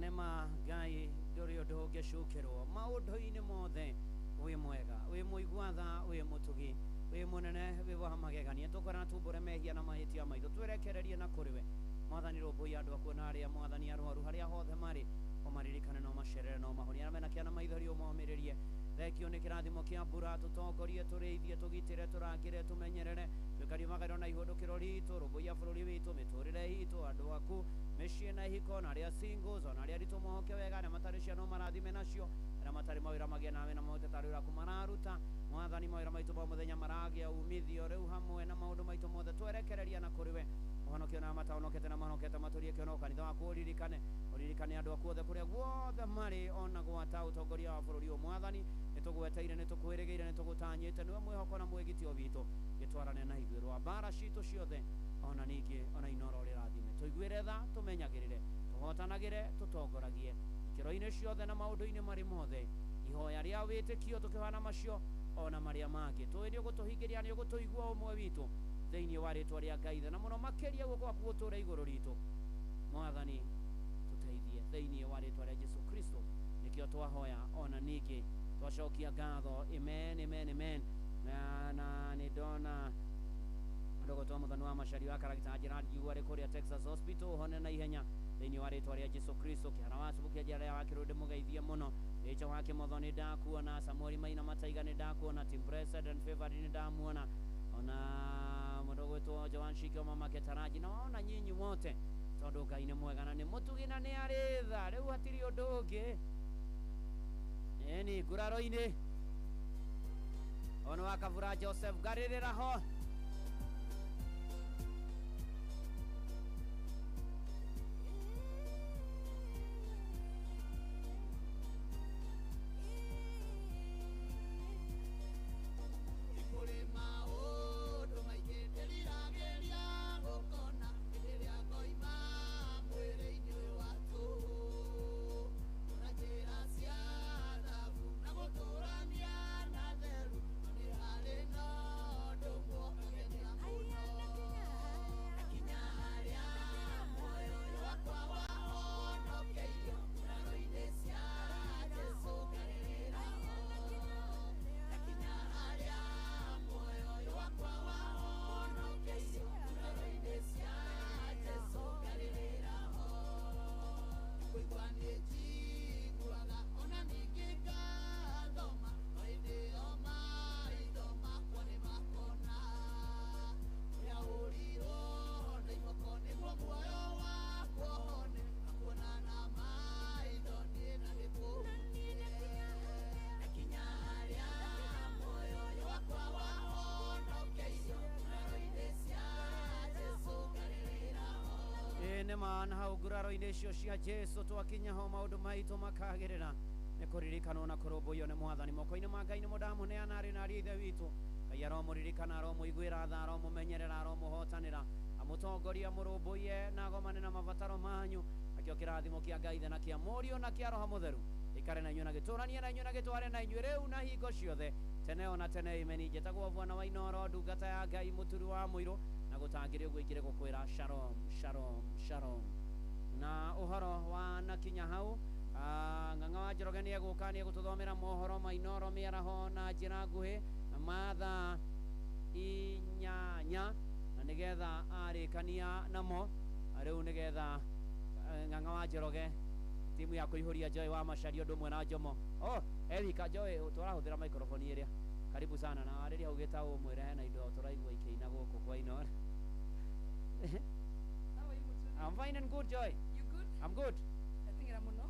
B: Nĩma Ngai ndũrĩ ũndũ ũngĩcukĩrwo maũndũ-inĩ mothe. Wĩ mwega, wĩ mũigua tha, wĩ mũtugi, wĩ mũnene, wĩ wa magegania. Tũkwĩra tumbũre mehia na mahĩtia maitũ, twĩrekererie na kũrĩ we Mwathani. Rũmbũiya andũ akuo na arĩa Mwathani arwaru harĩa hothe marĩ, ũmaririkane no macerere no mahonie. Arĩa mena kĩana maithori ũmomĩrĩrie. Thengio nĩ kĩrathimo kĩa mbura, tũtongorie, tũrĩithie, tũgitĩre, tũrangĩre, tũmenyerere, twĩkarie magarĩro na ihũndũkĩro ritũ. Rũmbũiya bũrũri witũ, mĩtũrĩre itũ, andũ aku, mĩciĩ na ihiko, na arĩa singles ona arĩa aritũ mohoke wega, arĩa matarĩ ciana ũmarathime nacio, arĩa matarĩ mawĩra magĩe na wĩra mahote tarĩ ũrĩa mararuta. Mwathani, mawĩra maitũ ma mũthenya maragĩa umithio rĩu hamwe na maũndũ maitũ mothe twerekereria na kũrĩ we. Ũhonokio na matahonokete na mahonokete matũrie kĩonoko. Kanitha waku ũririkane, ũririkane andũ aku othe kũrĩa guothe marĩ, ona gwata ũtongoria wa bũrũri ũyũ. Mwathani, nĩtũgweteire, nĩtũkwĩrĩgĩire, nĩtũgũtanyĩte, nĩwe mwĩhoko na mwĩgitio witũ. Gĩtwarane na ithuĩ rwa mbara citũ ciothe, ona ningĩ ona Inoro rĩrathime. Tũiguĩre tha, tũmenyagĩrĩre, tũhotanagĩre, tũtongoragie ikĩro-inĩ ciothe na maũndũ-inĩ marĩ mothe. Ihoya rĩa wĩtĩkio tũkĩhoya macio ona marĩa mangĩ tũĩ nĩ ũgũtũhingĩria, nĩ ũgũtũigua ũmwe witũ, thĩinĩ wa rĩtwa rĩa Ngai Ithe, na mũno makĩria guoko gwaku gũtũũre igũrũ ritũ. Mwathani, tũteithie thĩinĩ wa rĩtwa rĩa Jesu Kristo nĩkĩo twahoya, ona ningĩ twacokia ngatho. Amen, amen, amen. Na nĩ ndona ndogotwa Muthoni wa Macari wa Karagita njĩra njigu arĩ kũrĩa Texas Hospital, hone na ihenya thĩinĩ wa rĩtwa rĩa Jesu Kristo. Kĩhara wa Cubukia njĩra ya Wakĩrũ ndĩmũgeithie mũno. Rĩcho wa Kĩmotho nĩ ndakuona. Samueli Maina Mataiga nĩ ndakuona. Team Blessed and Favored nĩ ndamuona, ona mũndũ gwĩtwo Joan Shikio, mama Ketaraji, na waona nyinyi wote, tondũ Ngai nĩ mwega na nĩ mũtugi na nĩ arĩ tha. Rĩu hatirĩ ũndũ ũngĩ ĩni nguraro-inĩ ona wa Kavura Joseph ngarĩrĩra ho.
D: Kũrĩ maũndũ maingĩ ndĩriragĩria gũkona hĩndĩ ĩrĩa ngoima mwĩrĩ-inĩ ũyũ wa tũhũ, na njĩra cia thabu na gũtũrania na theru. No nĩ harĩ na ũndũ ũmwe ũkangenia mũno, akinya harĩa muoyo ũyũ wakwa wahonokeirio nguraro-inĩ cia Jesũ ngarĩrĩra ho. Akinya harĩa muoyo ũyũ wakwa wahonokeirio nguraro-inĩ cia Jesũ ngarĩrĩra ho. Kũigua nĩ njiguaga ona ningĩ ngathoma, no hĩndĩ ĩyo maitho makwa nĩ makona ũrĩa hũrirwo na iboko nĩguo muoyo wakwa ũhone, akuona na maitho niĩ na ndĩkũhutie. Akinya harĩa muoyo ũyũ wakwa wahonokeirio nguraro-inĩ cia Jesũ ngarĩrĩra ho.
B: Ĩ nĩma, na hau nguraro-inĩ icio cia Jesu twakinya ho maũndũ maitũ makagĩrĩra nĩ kũririkanwo na kũrũmbũiyo nĩ Mwathani. Moko-inĩ ma Ngai nĩmo ndamũneana arĩ na ariũ ithe witũ. Ngai aromũririkana, aromũiguĩra tha, aromũmenyerera, aromũhotanĩra, amũtongoria, mũrũmbũiye na agomane na mabataro manyu. Nakĩo kĩrathimo kĩa Ngai Ithe na kĩa Mũriũ na kĩa Roho Mũtheru ikare na inyuĩ na gĩtũranie na inyuĩ na gĩtware na inyuĩ rĩu na hingo ciothe, tene ona tene. Imeni. Njĩtagwo Bwana wa Inoro, ndungata ya Ngai, mũturi wa mũirũ, na gũtangĩrĩ ũguo ingĩrĩ gũkwĩra shalom, shalom, shalom. Na ũhoro wa nakinya hau, Ng'ang'a wa Njoroge nĩ egũka, nĩ egũtũthomera mohoro ma Inoro mĩaraho na njĩra nguhĩ ma thaa 8, na nĩgetha arĩkania namo rĩu nĩgetha Ng'ang'a wa Njoroge timu ya kũihũria Joy wa Macaria ũndũ ũmwe na Jomo. Oh, Erika Joy, tũrahũthĩra microphone ĩrĩa karibu sana na warĩria hau gĩtaũ mwĩre hena indo tũraigua ikĩina gũkũ kwa Inoro.
I: How are you, Muturi?
B: I'm fine and good, Joy.
I: You good?
B: I'm good.
I: Ndateng'era mũno.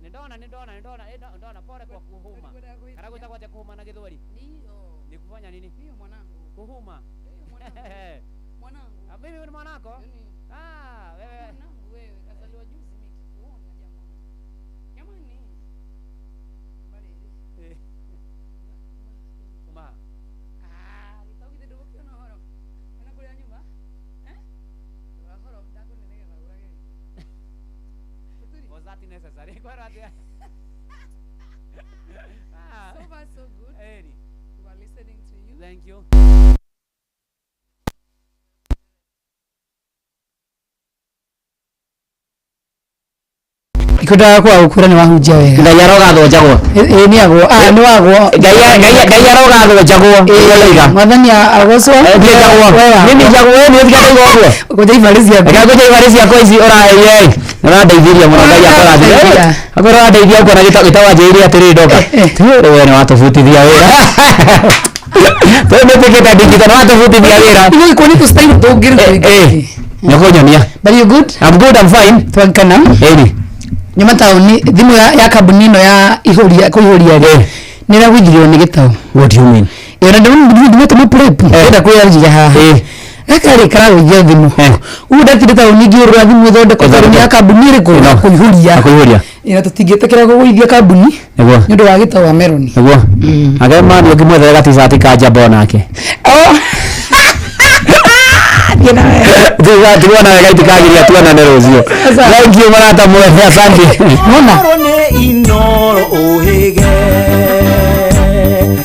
B: Nĩ ndona, nĩ ndona. Pole kwa kuhuma. Kana gwĩtagwo atĩa kuhuma na Gĩthweri?
I: Ndio.
B: Ni kufanya nini?
I: Ndio mwanangu.
B: Kuhuma.
I: Ndio mwanangu. Mwanangu.
B: Ah, mimi ni mwanako?
I: Yaani,
B: Ah, wewe.
I: mwanangu wewe kazaliwa juzi mimi kikuona jamani. Jamani. Mbali.
B: Uma.
I: Ah, gĩtau githĩ ndũgũkĩona ũhoro. Wena kũrĩa nyũmba? Eh? Ũhoro ndakũnenegera ũrage. Muturi.
B: Was that necessary? Kwara atĩa? Ah.
I: So far so good.
B: Eri.
I: We were listening to you.
B: Thank you.
C: Ndikwendaga kwaga gũkwĩra nĩ wahunjia wega.
B: Ngai arogathwo njagwo.
C: Ĩ nĩ agwo, ah nĩ wagwo.
B: Ngai Ngai Ngai arogathwo njagwo. Nĩguo
C: Mwathani agocwo.
B: Ndiĩ njagwo. Mimi njagwo we nĩ ũtiga ndauga ũguo.
C: Kũnja ibarĩ ciaku.
B: Reke ngũnje ibarĩ ciakwa ici ũraheire. Ũrandeithirie mũno Ngai akũrathime. Akorwo ũrandeithia ũkona gĩtawanjĩrĩire atĩrĩrĩ ndoka. Rĩu we nĩ watũbutithia wĩra. Tũĩ nĩtuĩkĩte digital nĩ watũbutithia wĩra.
C: Ithuĩ kuo nĩ tũ-style tũngĩ rĩu tũingĩ.
B: Nĩũkũnyonia.
C: But you good?
B: I'm good, I'm fine.
C: Twangana.
B: Ĩni.
C: Nyuma taũni thimũ ya kambuni ĩno ya ihũria kũihũria rĩ nĩ ĩragũithirio nĩ gĩtau.
B: What do you mean?
C: Ĩyo na ndĩmũtũma prep. Ndĩrenda kwĩyanjia haha. Gaka rĩ karagũithia thimũ. Ũguo ndatire taũni ngĩũrũra thimũ ĩthondekwo tondũ nĩ ya kambuni ĩrĩkũ? Ya kũihũria.
B: Ya kũihũria.
C: Ĩna tũtingĩtĩkĩra kũgũithia kambuni
B: Nĩguo.
C: nĩ ũndũ wa gĩtau wa meroni.
B: Nĩguo. Ake mani ũngĩmwethere gaticati ka njamba onake. Tuona wega itikagiria tuonane rũciũ. Thank you marata mwethe asante.
C: Mona.
H: Nĩ Inoro ũhĩge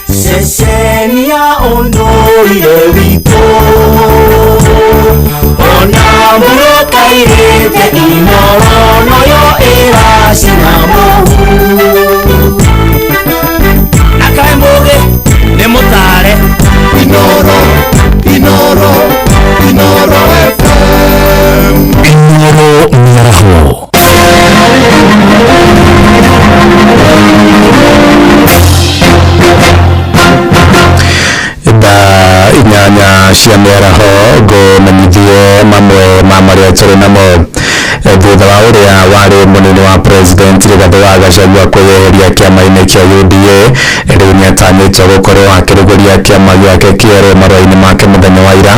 H: ceceni ya ũndũire witũ ona mũrũkairĩte Inoro noyo ĩracina mũhu na kaĩ mũgĩ nĩ mũtare Inoro Inoro Inoro FM
G: Inoro mĩaraho.
J: Thaa 8 cia mĩaraho ngũmenyithie mamwe ma marĩa tũrĩ namo. Thutha wa ũrĩa warĩ mũnini wa president Rigathĩ wa Gachagua kwĩyeheria kĩama-inĩ kĩa UDA, rĩu nĩatanyĩtwo gũkorwo akĩrugũria kĩama gĩake kĩerũ marũa-inĩ make mũthenya wa ira.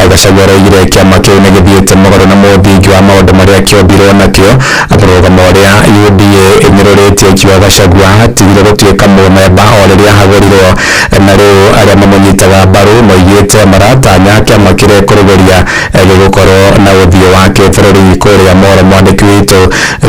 J: Gachagua aroigire kĩama kĩu nĩ gĩthiĩte mũgarũ na mũthingi wa maũndũ marĩa kĩombirwo nakĩo. Mũrũgamo ũrĩa UDA ĩnyũrũrĩtie ĩkiuga Gachagua atigire gũtuĩka mũmemba o rĩrĩa ahagũrirwo, na rĩu arĩa mamũnyitaga mbaru moigĩte maratanya kĩama kĩrĩa kũrugũria gĩgũkorwo na ũthiũ wa kĩbũrũri kũrĩa Moro. Mwandĩki witũ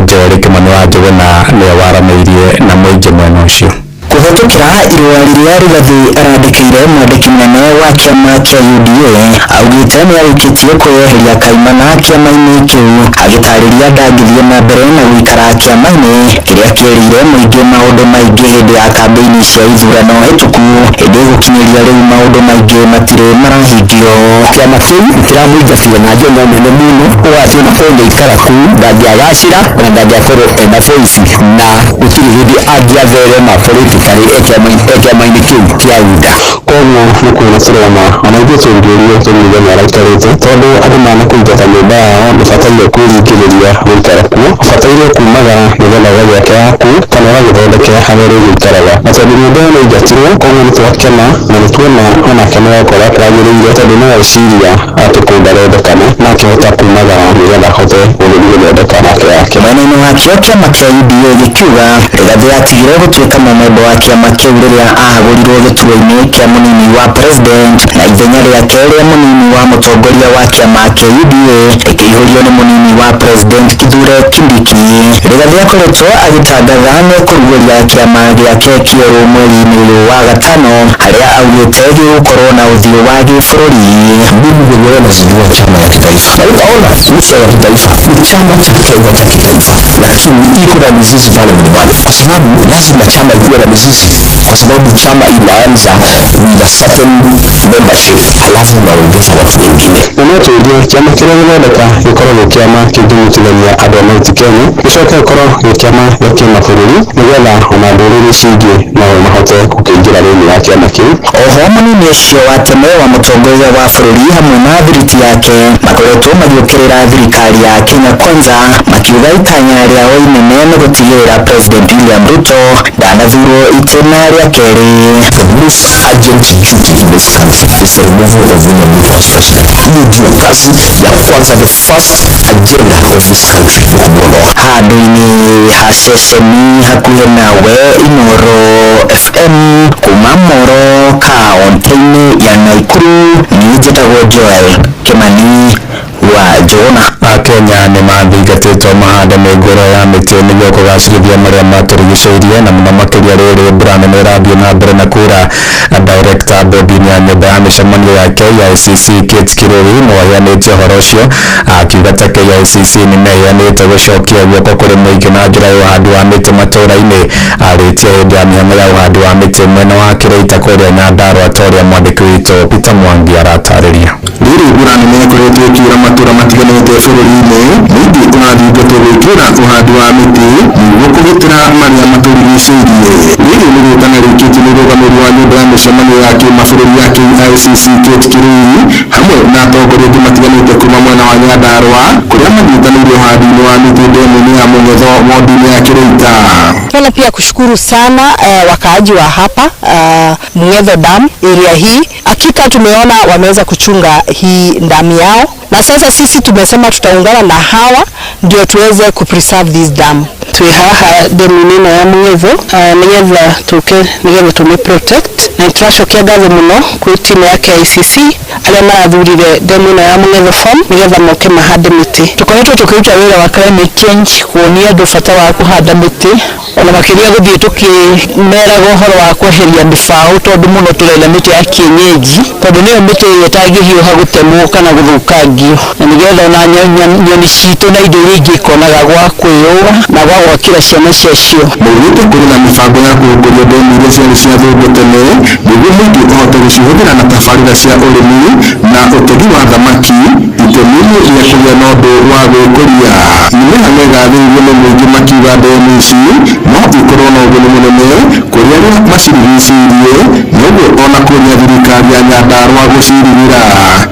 J: Njeri Kĩmani wa Njũgũna nĩwe waranĩirie na mũingĩ mwena ũcio.
K: Kũhetũkĩra irũa rĩrĩa Rigathĩ arandĩkĩire mwandĩki mũnene wa kĩama kĩa UDA augĩte nĩ arĩkĩtie kwĩyeheria kaimana kĩama-inĩ kĩu agĩtarĩria ndangĩthiĩ na mbere na gũikara kĩama-inĩ kĩrĩa kĩerĩire mũingĩ maũndũ maingĩ hĩndĩ ya kambĩini cia ithurano hĩtũku hĩndĩ gũkinyĩria rĩu maũndũ maingĩ matirĩ marahingio.
L: Kĩama kĩu kĩramũingatire na njĩra nene mũno ũũ atĩ ona korwo nĩaikara kũu ndangĩagacĩra ona ndangĩakorwo ena voice na gũtirĩ hĩndĩ angĩatherema politically kĩama-inĩ kĩu kĩa UDA.
J: Koguo nĩ kuona tũrona ona ithuĩ tũngĩũrio tũngiuga nĩ araikarĩte tondũ andũ manakũingata nyũmba yao ndũbataire kwĩringĩrĩria gũikara kuo, ũbataire kumagara nĩgetha ũgagĩake yaku kana ũgagĩthondeke harĩa ũrĩgĩikaraga, na tondũ nyũmba ĩyo nĩ aingatirwo koguo nĩ twakena na nĩ tuona onake nĩ eka ũrĩa kwagĩrĩire tondũ no eciria atĩ kũu ndarendekana na akĩhota kumagara nĩgetha ahote gũgĩthiĩ gũthondeka nake yake.
K: Mwena-inĩ wakĩo kĩama kĩa UDA gĩkiuga Rigathĩ atigire gũtuĩka mũmemba wa kĩama kĩu rĩrĩa ahagũrirwo gĩturwa-inĩ kĩa mũnini wa president na ithenya rĩake rĩa mũnini wa mũtongoria wa kĩama kĩa UDA rĩkĩihũrio nĩ mũnini wa president Kithure Kindiki. Rigathĩ akoretwo agĩtangatha nĩ kũrugũria kĩama gĩake kĩerũ mweri-inĩ ũyũ wa gatano harĩa augĩte gĩgũkorwo na ũthiũ wa gĩbũrũri.
L: Mimi mwenyewe nazindua chama ya kitaifa na utaona sio ya kitaifa, ni chama cha Kenya cha kitaifa, lakini iko na mizizi pale mlimani, kwa sababu lazima chama ikiwe na mizizi, kwa sababu chama inaanza with a certain membership, halafu unaongeza watu wengine.
J: Na no tũrie kĩama kĩrĩa gĩthondeka gĩkorwo gĩ kĩama kĩngĩnyitithania andũ a Mount Kenya gĩcoke gĩkorwo gĩ kĩama gĩa kĩmabũrũri nĩgetha ona ndũrĩrĩ ici ingĩ no mahote gũkĩingĩra thĩinĩ wa kĩama kĩu.
K: Oho mũnini ũcio wa tene wa mũtongoria wa bũrũri hamwe na thiriti yake makoretwo magĩũkĩrĩra thirikari ya Kenya Kwanza makiuga itanya rĩao inene nĩ gũtigĩrĩra President William Ruto ndanathurwo itĩna rĩa kerĩ.
L: The most urgent duty in this country is the removal of William Ruto as president. Hiyo ndio kazi ya kwanza, the first agenda of this country ni kumwondoa.
K: Handũ-inĩ ha ceceni hakuhĩ nawe Inoro FM kuma Moro kaũntĩ-inĩ ya Naikuru, niĩ njĩtagwo Joel Kĩmani Mutua Njũgũna.
J: Akenya nĩ mathingatĩtwo mahande mĩũngũrwa ya mĩtĩ nĩguo kũgacĩrithia marĩa matũrigicĩirie na mũno makĩria rĩrĩ mbura nene ĩrathiĩ na mbere na kura. Director bodi-inĩ ya nyũmba ya mĩcemanio ya KICC Kate Kirui nĩ aheanĩte ũhoro ũcio akiuga ta KICC nĩ meheanĩte gũcokia guoko kũrĩ mũingĩ na njĩra ya ũhandi wa mĩtĩ matũũra-inĩ. Arĩtie hĩndĩ ya mĩhang'o ya ũhandi wa mĩtĩ mwena wa Kĩrĩita kũrĩa Nyandarua ta ũrĩa mwandĩki witũ Peter Mwangi aratarĩria.
M: Rĩrĩ mbura nene ĩkoretwo ĩkiura matũra matiganĩte bũrũri-inĩ, mũingĩ ũrathingatwo gwĩkĩra ũhandi wa mĩtĩ nĩguo kũgitĩra marĩa matũrigicĩirie. Rĩrĩ nĩ rĩtana rĩkĩtio nĩ mũrũgamĩrĩri wa nyũmba ya mĩcemanio ya kĩmabũrũri ya KICC Kate Kirui hamwe na atongoria angĩ matiganĩte kuma mwena wa Nyandarua kũrĩa manyitanĩire ũhandi-inĩ wa mĩtĩ ndemu-inĩ ya Mũng'etho wodi-inĩ ya Kĩrĩita.
N: Napenda pia kushukuru sana wakaaji wa hapa Mung'etho Dam area hii. Hakika tumeona wameweza kuchunga hii damu yao, na sasa sisi tumesema tutaungana na hawa ndio tuweze kupreserve this dam.
O: Twi haha ndemu-inĩ ĩno ya Mũng'etho nĩgetha tũke nĩgetha tũmĩ protect, na nĩtũracokia ngatho mũno kwĩ timu ya KICC arĩa marathurire ndemu ĩno ya Mũng'etho farm nĩgetha moke mahande mĩtĩ.
P: Tũkoretwo tũkĩruta wĩra wa climate change kuonia andũ bata wa kũhanda mĩtĩ, ona makĩria gũthiĩ tũkĩmeraga ũhoro wa kweheria mĩbaũ, tondũ mũno tũrenda mĩtĩ ya kienyeji, tondũ nĩyo mĩtĩ ĩrĩa ĩtangĩhiũha gũtemwo kana gũthũkangio, na nĩgetha ona nyoni citũ na indo iria ingĩ ikonaga gwa kwĩyũa na gwa gwakĩra ciana ciacio.
M: Maugĩte kũrĩ na mĩbango ya kũhingũria ndemu iria ciarĩ cia thũngũ tene nĩguo mũingĩ ũhote gũcihũthĩra na tabarĩra cia ũrĩmi na ũtegi wa thamaki itemi-inĩ rĩa kũgĩa na ũndũ wa gwĩkũria. Nĩ mĩhang'o ĩgathĩrĩirio nĩ mũingĩ makiuga ndemu ici no ikorwo na ũguni mũnene kũrĩ arĩa macirigicĩirie noguo ona kũria thirikari ya Nyandarua gũcirigĩra.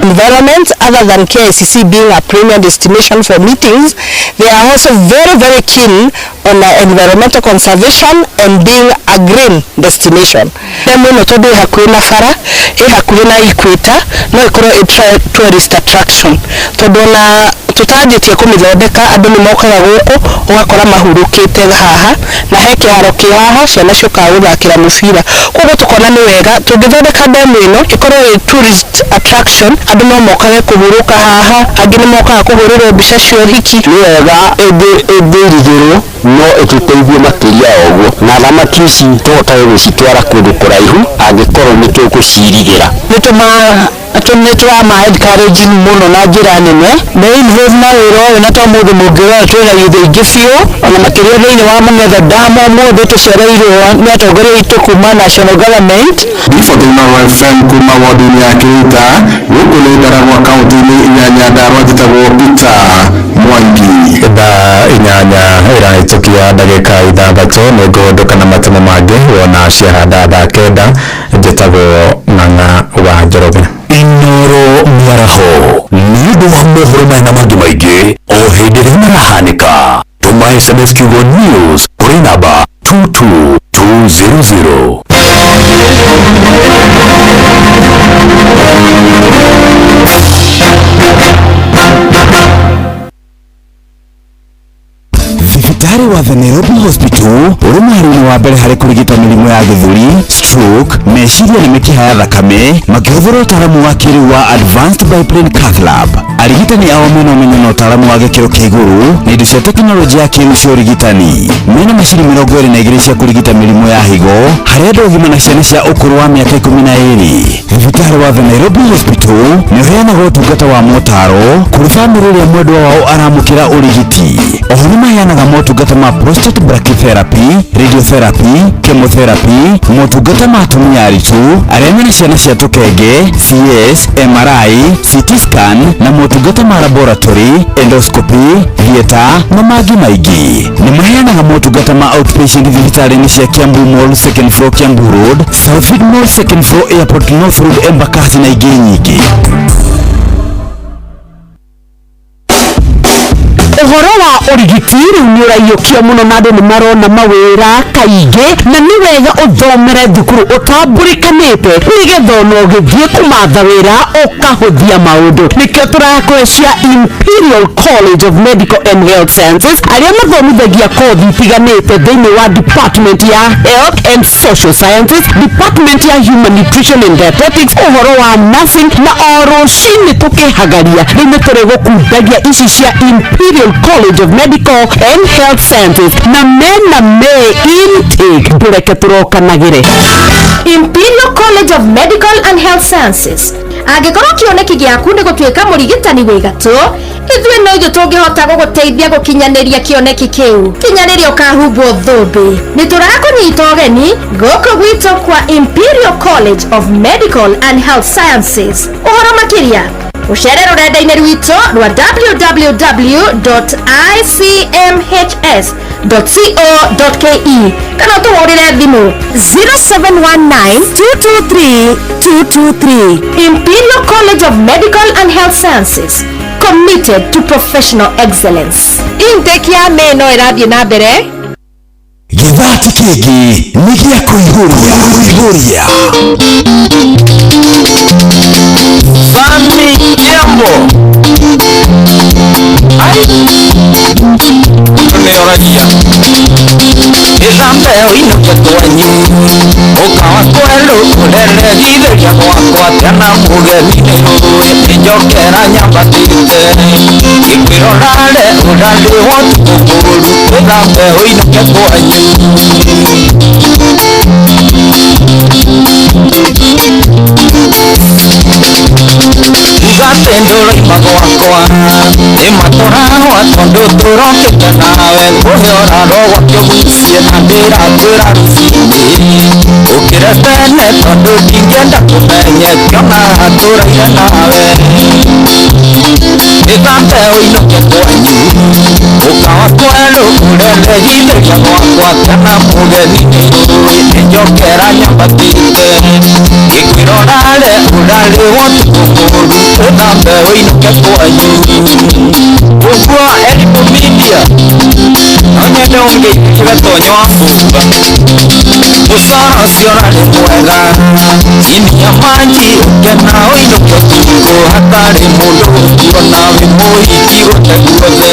N: Environment, other than KICC being a premier destination for meetings, they are also very, very keen on environmental conservation and being a green destination.
O: Ndemu ĩno tondũ ĩ hakuhĩ na bara, ĩ hakuhĩ na equator, no ĩkorwo ĩ tourist attraction, tondũ ona tũtanjĩtie kũmĩthondeka andũ nĩ mokaga gũkũ ũgakora mahurũkĩte haha, na he kĩharo kĩ haha ciana ciũkaga gũthakĩra mũbira, koguo tũkona nĩ wega tũngĩthondeka ndemu ĩno ĩkorwo ĩ tourist attraction, andũ no mokage kũhurũka haha, angĩ nĩ mokaga kũhũrĩrwo mbica cia ũhiki.
L: Nĩ wega ĩngĩirigĩrwo no ĩtũteithie makĩria ya ũguo, na thamaki ici tũhotage gũcitwara kũndũ kũraihu angĩkorwo nĩ tũgũcirigĩra.
P: Nĩ tũrama encourage mũno na njĩra nene me involve na wĩra ũyũ, na to mũndũ mũngĩrora twĩna ithe ingĩ biũ, ona makĩria thĩinĩ wa Mũng'etho Dam ũmũthĩ tũcereirwo nĩ atongoria aitũ kuma national government.
M: Riboti Inooro FM kuma wodi-inĩ ya Kĩrĩita gũkũ nĩ Ndaragwa kaũntĩ-inĩ ya Nyandarua njĩtagwo Peter Mwangi.
J: Thaa 8 ĩrahĩtũkia ndagĩka 6 nĩ ngũhũndũka na matemo mangĩ wona ciahanda thaa 9 njĩtagwo Ng'ang'a wa Njoroge.
G: Inooro mĩaraho nĩ ũndũ wa mohoro maya na mangĩ maingĩ o hĩndĩ ĩrĩa marahanĩka. Tũma SMS kiugo news kũrĩ namba 22200.
X: Thibitarĩ wa The Nairobi Hospital ũrĩ mũhari-inĩ wa mbere harĩ kũrigita mĩrimũ ya gĩthũri, stroke, meciria na mĩkiha ya thakame makĩhũthĩra ũtaaramu wa kĩrĩu wa Advanced Biplane Cath Lab. Arigitani ao mena ũmenyo na ũtaaramu wa gĩkĩro kĩa igũrũ na indo cia tekinoronjĩ ya kĩrĩu cia ũrigitani. Mena macini 22 cia kũrigita mĩrimũ ya higo harĩ andũ agima na ciana cia ũkũrũ wa mĩaka 12. Thibitarĩ wa The Nairobi Hospital nĩ ũheanaga ũtungata wa motaro kũrĩ bamĩrĩ ĩrĩa mwendwa wao aramũkĩra ũrigiti. Oho nĩ maheanaga motungata ma prostate brachytherapy, radiotherapy, chemotherapy, motungata ma atumia aritũ arĩa mena ciana cia tũkenge, CS, MRI, CT scan na motungata ma laboratory, endoscopy, theatre na mangĩ maingĩ. Nĩ maheanaga motungata ma outpatient thibitarĩ-inĩ cia Kiambu Mall second floor Kiambu Road, Southfield Mall second floor Airport North Road Embakasi na ingĩ nyingĩ.
F: Ũhoro wa ũrigiti rĩu nĩ ũraiyũkio mũno na andũ nĩ marona mawĩra kaingĩ, na nĩ wega ũthomere thukuru ũtambũrĩkanĩte nĩgetha ona ũgĩthiĩ kũmatha wĩra ũkahũthia maũndũ. Nĩkĩo tũrakũhe cia Imperial College of Medical and Health Sciences, arĩa mathomithagia kothi itiganĩte thĩinĩ wa department ya Health and Social Sciences, department ya Human Nutrition and Dietetics, ũhoro wa nursing, na o rũcinĩ tũkĩhagaria rĩu nĩ tũrĩ gũkundagia ici cia Imperial College of Medical and Health Sciences, na mena May intake, ndũreke tũrokanagĩre.
Q: Imperial College of Medical and Health Sciences. Angĩkorwo kĩoneki gĩaku nĩ gũtuĩka mũrigitani wĩ gatũ, ithuĩ no ithuĩ tũngĩhota gũgũteithia gũkinyanĩria kĩoneki kĩu. Kinyanĩria ũkahumbwo thũmbĩ. Nĩ tũrakũnyita ũgeni gũkũ gwitũ kwa Imperial College of Medical and Health Sciences. Ũhoro makĩria ũcere rũrenda-inĩ rwitũ rwa www.icmhs.co.ke kana ũtũhũrĩre thimũ
F: 0719 223 223.
Q: Imperial College of Medical and Health Sciences, committed to professional excellence. Intake ya May no ĩrathiĩ na mbere.
X: Gĩthati kĩngĩ nĩ gĩa kũihũria kũihũria.
H: Sami Jambo. Ai. Nĩoragia. Ĩthambe ũinũke kwanyu. Ũkawa kwerũ ũreregithĩria gwakwa tena mũgeni nĩ rũĩ njokera nyambatĩte. Ngĩkwĩrorare ũrarĩhwo ũtukũ mũru ĩthambe ũinũke kwanyu. Ugate ndũraima gwakwa nĩmatũrahwa tondũ tũrokĩte nawe ngũhe ũraro gwakĩgucie na ndĩrakwĩra rũcinĩ ũkĩre tene tondũ ndingĩenda kũmenye kĩona tũraire nawe ĩthambe ũinũke kwanyu ũkawa kwerũ ũreregithĩria gwakwa kana mũgeni nĩ rũĩ njokera nyambatĩte ngĩkwĩrorare ũrarĩhwo ũtukũ mũru ĩthambe ũinũke kwanyu. Ũguo Elimu Media no nyende ũngeithie tonyo wa mbumba mũcoro ũcio ũrarĩ mwega inia manji ũkena ũinũke ũtukũ hatarĩ mũndũ ũkuona wĩ mũhiki gũte guothe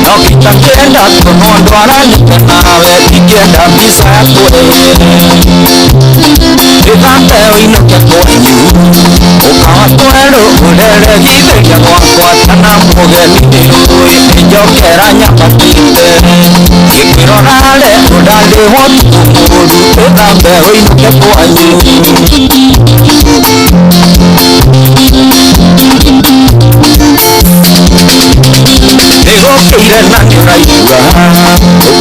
H: no gĩtakĩenda kuonwo ndwaranĩte nawe ndingĩenda mbica ya kũrĩ ĩthambe ũinũke kwanyu ũkawa kwerũ ũreregithĩria gwakwa kana mũgeni nĩ rũĩ njokera nyambatĩte ngĩkwĩrorare ũrarĩhwo ũtukũ mũru ĩthambe ũinũke kwanyu. Nĩgũkĩire na nĩũraigua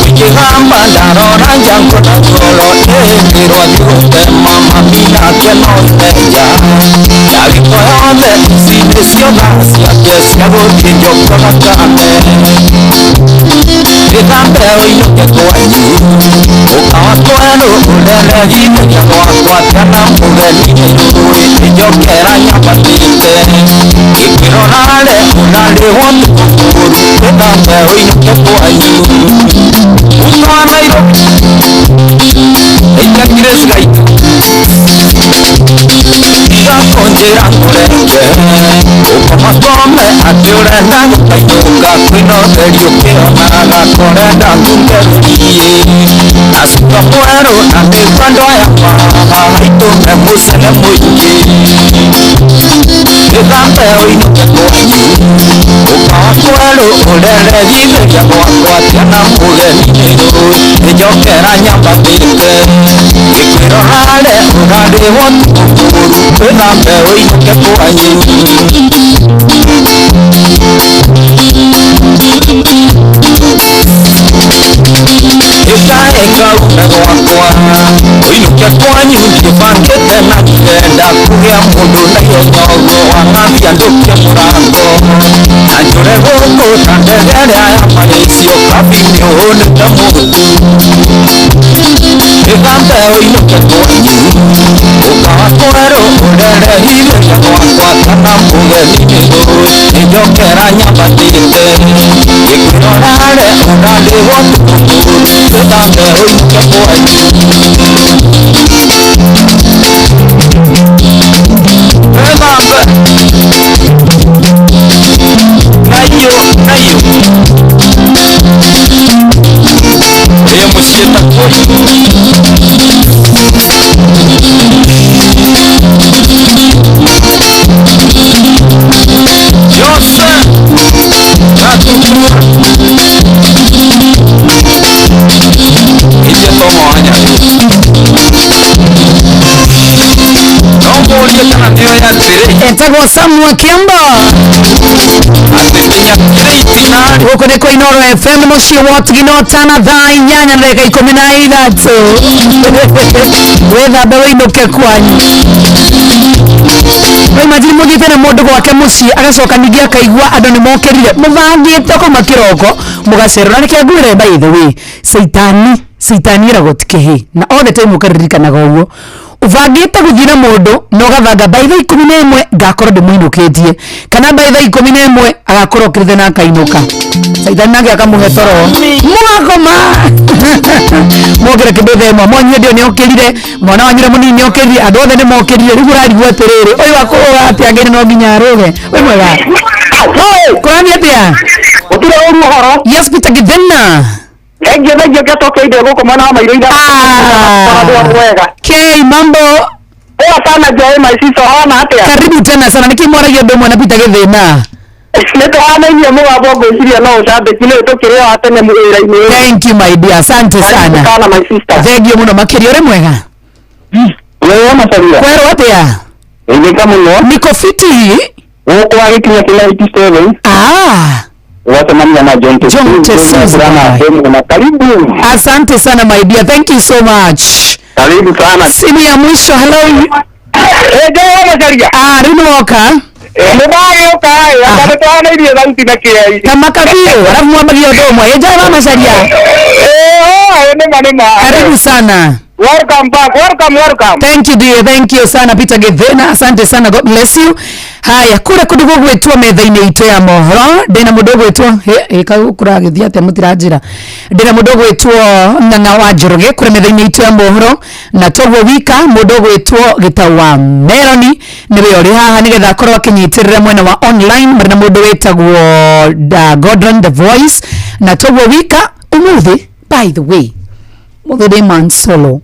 H: ũkĩgamba ndarora njango na ngoro ĩĩrwo athiĩ gũtema mami nake no imenja ndagĩko yothe ici nĩcio thaa ciake cia gũthiĩ njoko thakame ĩthambe ũinũke kwanyu ũkawa kwerũ ũreregithĩria gwakwa tena mũgeni nĩ rũĩ njokera nyambatĩte ngĩkwĩrorare ũrarĩhwo ũtukũ mũru ĩthambe ũinũke kwanyu. Utwa Nairobi ĩitakire cigaitũ igakonjera ngũrenge ũkomakome atĩ ũrenda gũkainũka kwĩna ũtheri ũkĩonaga korenda ngungerurie na cuka mwerũ na nĩguo andũ aya mahaha haitũme mũcene mũingĩ ĩthambe ũinũke kwanyu ũkawa kwerũ ũreregithĩria gwakwa tena mũgeni nĩ rũĩ njokera nyambatĩte ngĩkwĩrorare ũrarĩhwo ũtukũ mũru ĩthambe ũinũke kwanyu. Ĩkaĩka ume gwakwa ũinũke kwanyu ndĩbangĩte na ndĩrenda kũgĩa mũndũ na iyo nyogo wang'athia ndũkie mũrango na njũre gũkũ ta ndege ĩrĩa ya Malaysia kabini ũhũnĩte mũtu ĩthambe ũinũke kwanyu ũkawa kwerũ ũre Nderehire gwakwa kana mũgeni nĩngũĩ nĩnjokera nyambatĩte ngĩkwĩrorare ona ndĩ ũtukũ wĩthambe ũinũke kwanyu. Wĩthambe nayo nayo ĩ mũciĩ ta kũu. Jose Gatutura Ije tomo anya no mũrie kana nĩoĩ atĩrĩ
C: Etagwo Samuel Kiambo. Gũkũ nĩ kwa Inoro FM mũciĩ wa Tugino tana thaa 8 na ndagĩka 13. Wĩthambe wĩinũke kwanyu. Imagine mũthiĩte na mũndũ gwake mũciĩ agacoka ningĩ akaigua andũ nĩ mokĩrire mũthangĩte kuma kĩroko mũgacerera na nĩkĩo ngwĩre by the way caitani caitani ĩragwo ti kĩhĩ na all the time ũkaririkanaga ũguo ũbangĩte gũthiĩ na mũndũ na ũgabanga by thaa 11 ngakorwo ndĩmũinũkĩtie kana by thaa 11 agakorwo okĩrĩte na akainũka caitani nake akamũhe toro mũgakoma mokĩra kĩndũ thaa 1 mwanyue ndio nĩokĩrire mwana wanyu ũrĩa mũnini nĩokĩrire andũ othe nĩmokĩrire rĩu ũrarigwo atĩrĩrĩ ũyũ akũrũga atĩa Ngai no nginya arũge wĩ mwega kũrathiĩ atĩa
R: gũtirĩ ũru ũhoro.
C: Yes, Peter Githena.
R: Thengiũ thengiũ ngĩtokeire gũkũ mwena wa mairũ ira wega.
C: K mambo.
R: Poa sana Joy my sister, hana atĩa?
C: Karibu tena sana nĩkĩ mwaragia ũndũ ũmwe na Peter Githena.
R: Nĩ tũhanainie mũgambo ngwĩciria no ũcambĩki nĩ tũkĩrĩ wa tene wĩra-inĩ ũyũ.
C: Thank you my dear, asante sana.
R: Sana my sister.
C: Thank you mũno makĩria ũrĩ mwega.
R: Wewe Masaria.
C: Kwerwo atĩa?
R: Ĩgĩka mũno.
C: Niko fiti.
R: Gũkũ agĩkinya kĩna 87.
C: Ah.
R: Wacemania na John Tesuzi.
C: John Tesuzi.
R: Na karibu.
C: Asante sana my dear, thank you so much.
R: Karibu sana.
C: Simu ya mwisho, hello.
R: Eh, Joy Masaria.
C: Ah, rĩu woka.
R: Nĩndagĩũka ĩ, anga nĩtwanairie thauti na kĩai.
C: Kamaka biũ, alafu mwambagia ũndũ ũmwe. Ĩ Joy wa Masaria.
R: Eh, nĩma nĩma.
C: Karibu sana.
R: Welcome back. Welcome, welcome.
C: Thank you dear, thank you sana Peter Githena, asante sana, God bless you. Haya, kura kundu gugwitwo metha-inĩ itũ ya mohoro ndĩna mũndũ ũgwĩtwo kau kũragĩthiĩ atĩa mũtiranjĩra ndĩna mũndũ ũgwĩtwo Ng'ang'a wa Njoroge kũrĩ metha-inĩ itũ ya mohoro na toguo wika mũndũ ũgwĩtwo Gĩtau wa Meloni nĩwe ũrĩ haha nĩgetha akorwo akĩnyitĩrĩra mwena wa online marĩ na mũndũ wĩtagwo Gordon the Voice na toguo wika ũmũthĩ by the way mũthĩ ndĩ man solo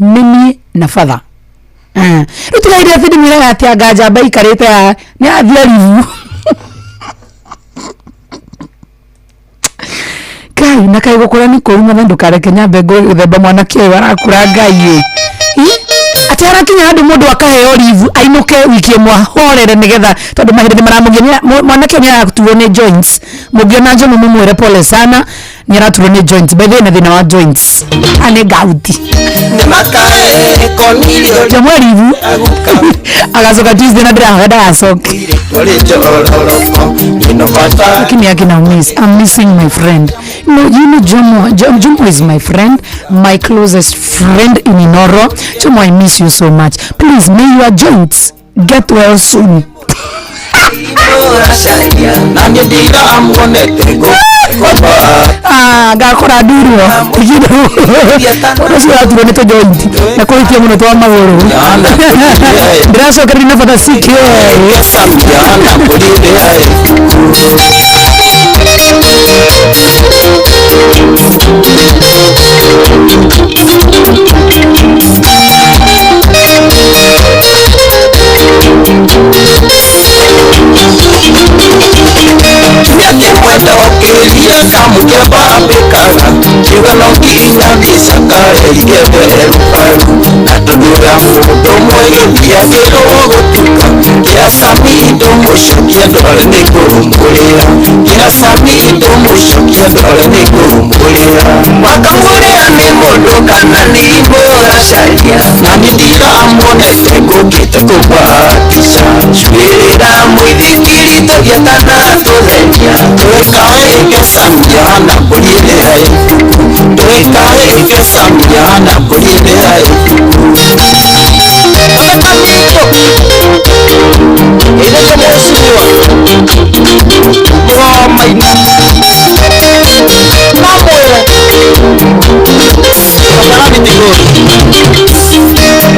C: nĩ na father. Rĩu tigaire atĩ ndĩmwĩraga atĩ anga njamba ikarĩte haha nĩ athiĩ aribu Ngai na kaĩ gũkũra nĩ kũru mothe ndũkareke nyambe ngũthemba mwanake ũyũ arakũra Ngai ĩ atĩ harakinya handũ mũndũ akaheo rivu ainũke wiki ĩmwe ahorere nĩgetha tondũ mahinda nĩ maramũgia mwanake ũyũ nĩ araturwo nĩ joints mũngĩona Njomo mũmwĩre pole sana nĩ araturwo nĩ joints by the way na thĩna wa joints ane gauti Njomo rivu agacoka Tuesday na ndĩrahoya ndagacoke lakini akina miss I'm missing my friend. No, you know Jomo, Jomo is my friend, my closest friend in Inoro. Jomo, I miss you so much. Please, may your joints get well soon. Ah, ngakora ndurwo ũcio waturwo nĩ tũjointi na kũhitia mũno twa magũrũ ndĩracokereria na bata CK.
H: Ũrĩithĩtie mheshimiwa Mũgoma-inĩ no mwĩre Kasarani Tigoni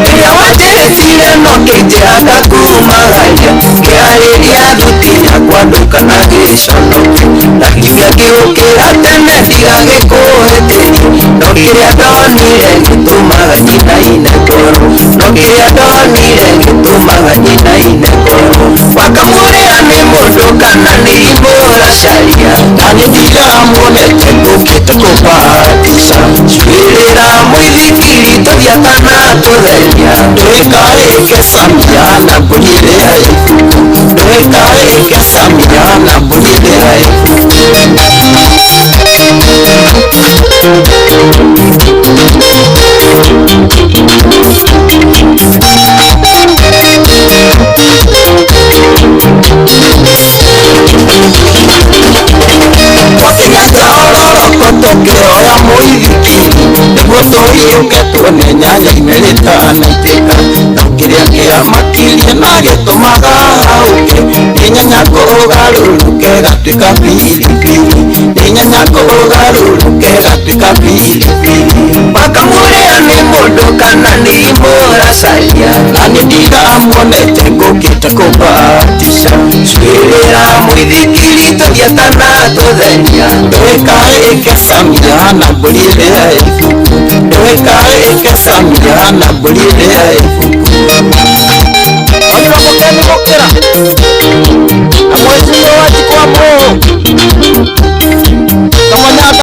S: Rĩrĩa wanjĩtire no kĩnjĩra ngakumagaria ngĩarĩria thuti yakwa ndũkana gĩconoke na kiuga gĩũkĩra tene ndigagĩkũhĩtĩrie no kĩrĩa ndonire gĩtũmaga nyinaine ngoro no kĩrĩa ndonire gĩtũmaga nyinaine ngoro wakamũrĩra nĩ mũndũ kana nĩ imũracaria
H: na nĩ ndiramuonete ngũkĩte kũbatisha
S: cuĩrĩra mũithikiri tũthiatana tũtheria
H: ndũĩkaĩke samia na mbũri ĩrĩa ĩbuku ndũĩkaĩke samia na mbũri ĩrĩa ĩbuku. Twakinya Njaororoko tũkĩoya mũithikiri nĩguo tũhiũke tuone nyanya-inĩ rĩtanaitĩka no kĩrĩa kĩamakirie na gĩtũmaga hauke nĩ nyanya kũgarũrũke gatuĩka biribiri nĩ nyanya kũgarũrũke gatuĩka biribiri
S: wakamũrĩra nĩ mũndũ kana nĩ imũracaria
H: na nĩ ndiramuonete ngũkĩte kũbatisha
S: cuĩrĩra mũithikiri tũthiatana tũtheria
H: ndũĩkaĩke samia na mbũri ĩrĩa ĩbuku ndũĩkaĩke samia na mbũri ĩrĩa ĩbuku. Honorable Ken Gũkĩra.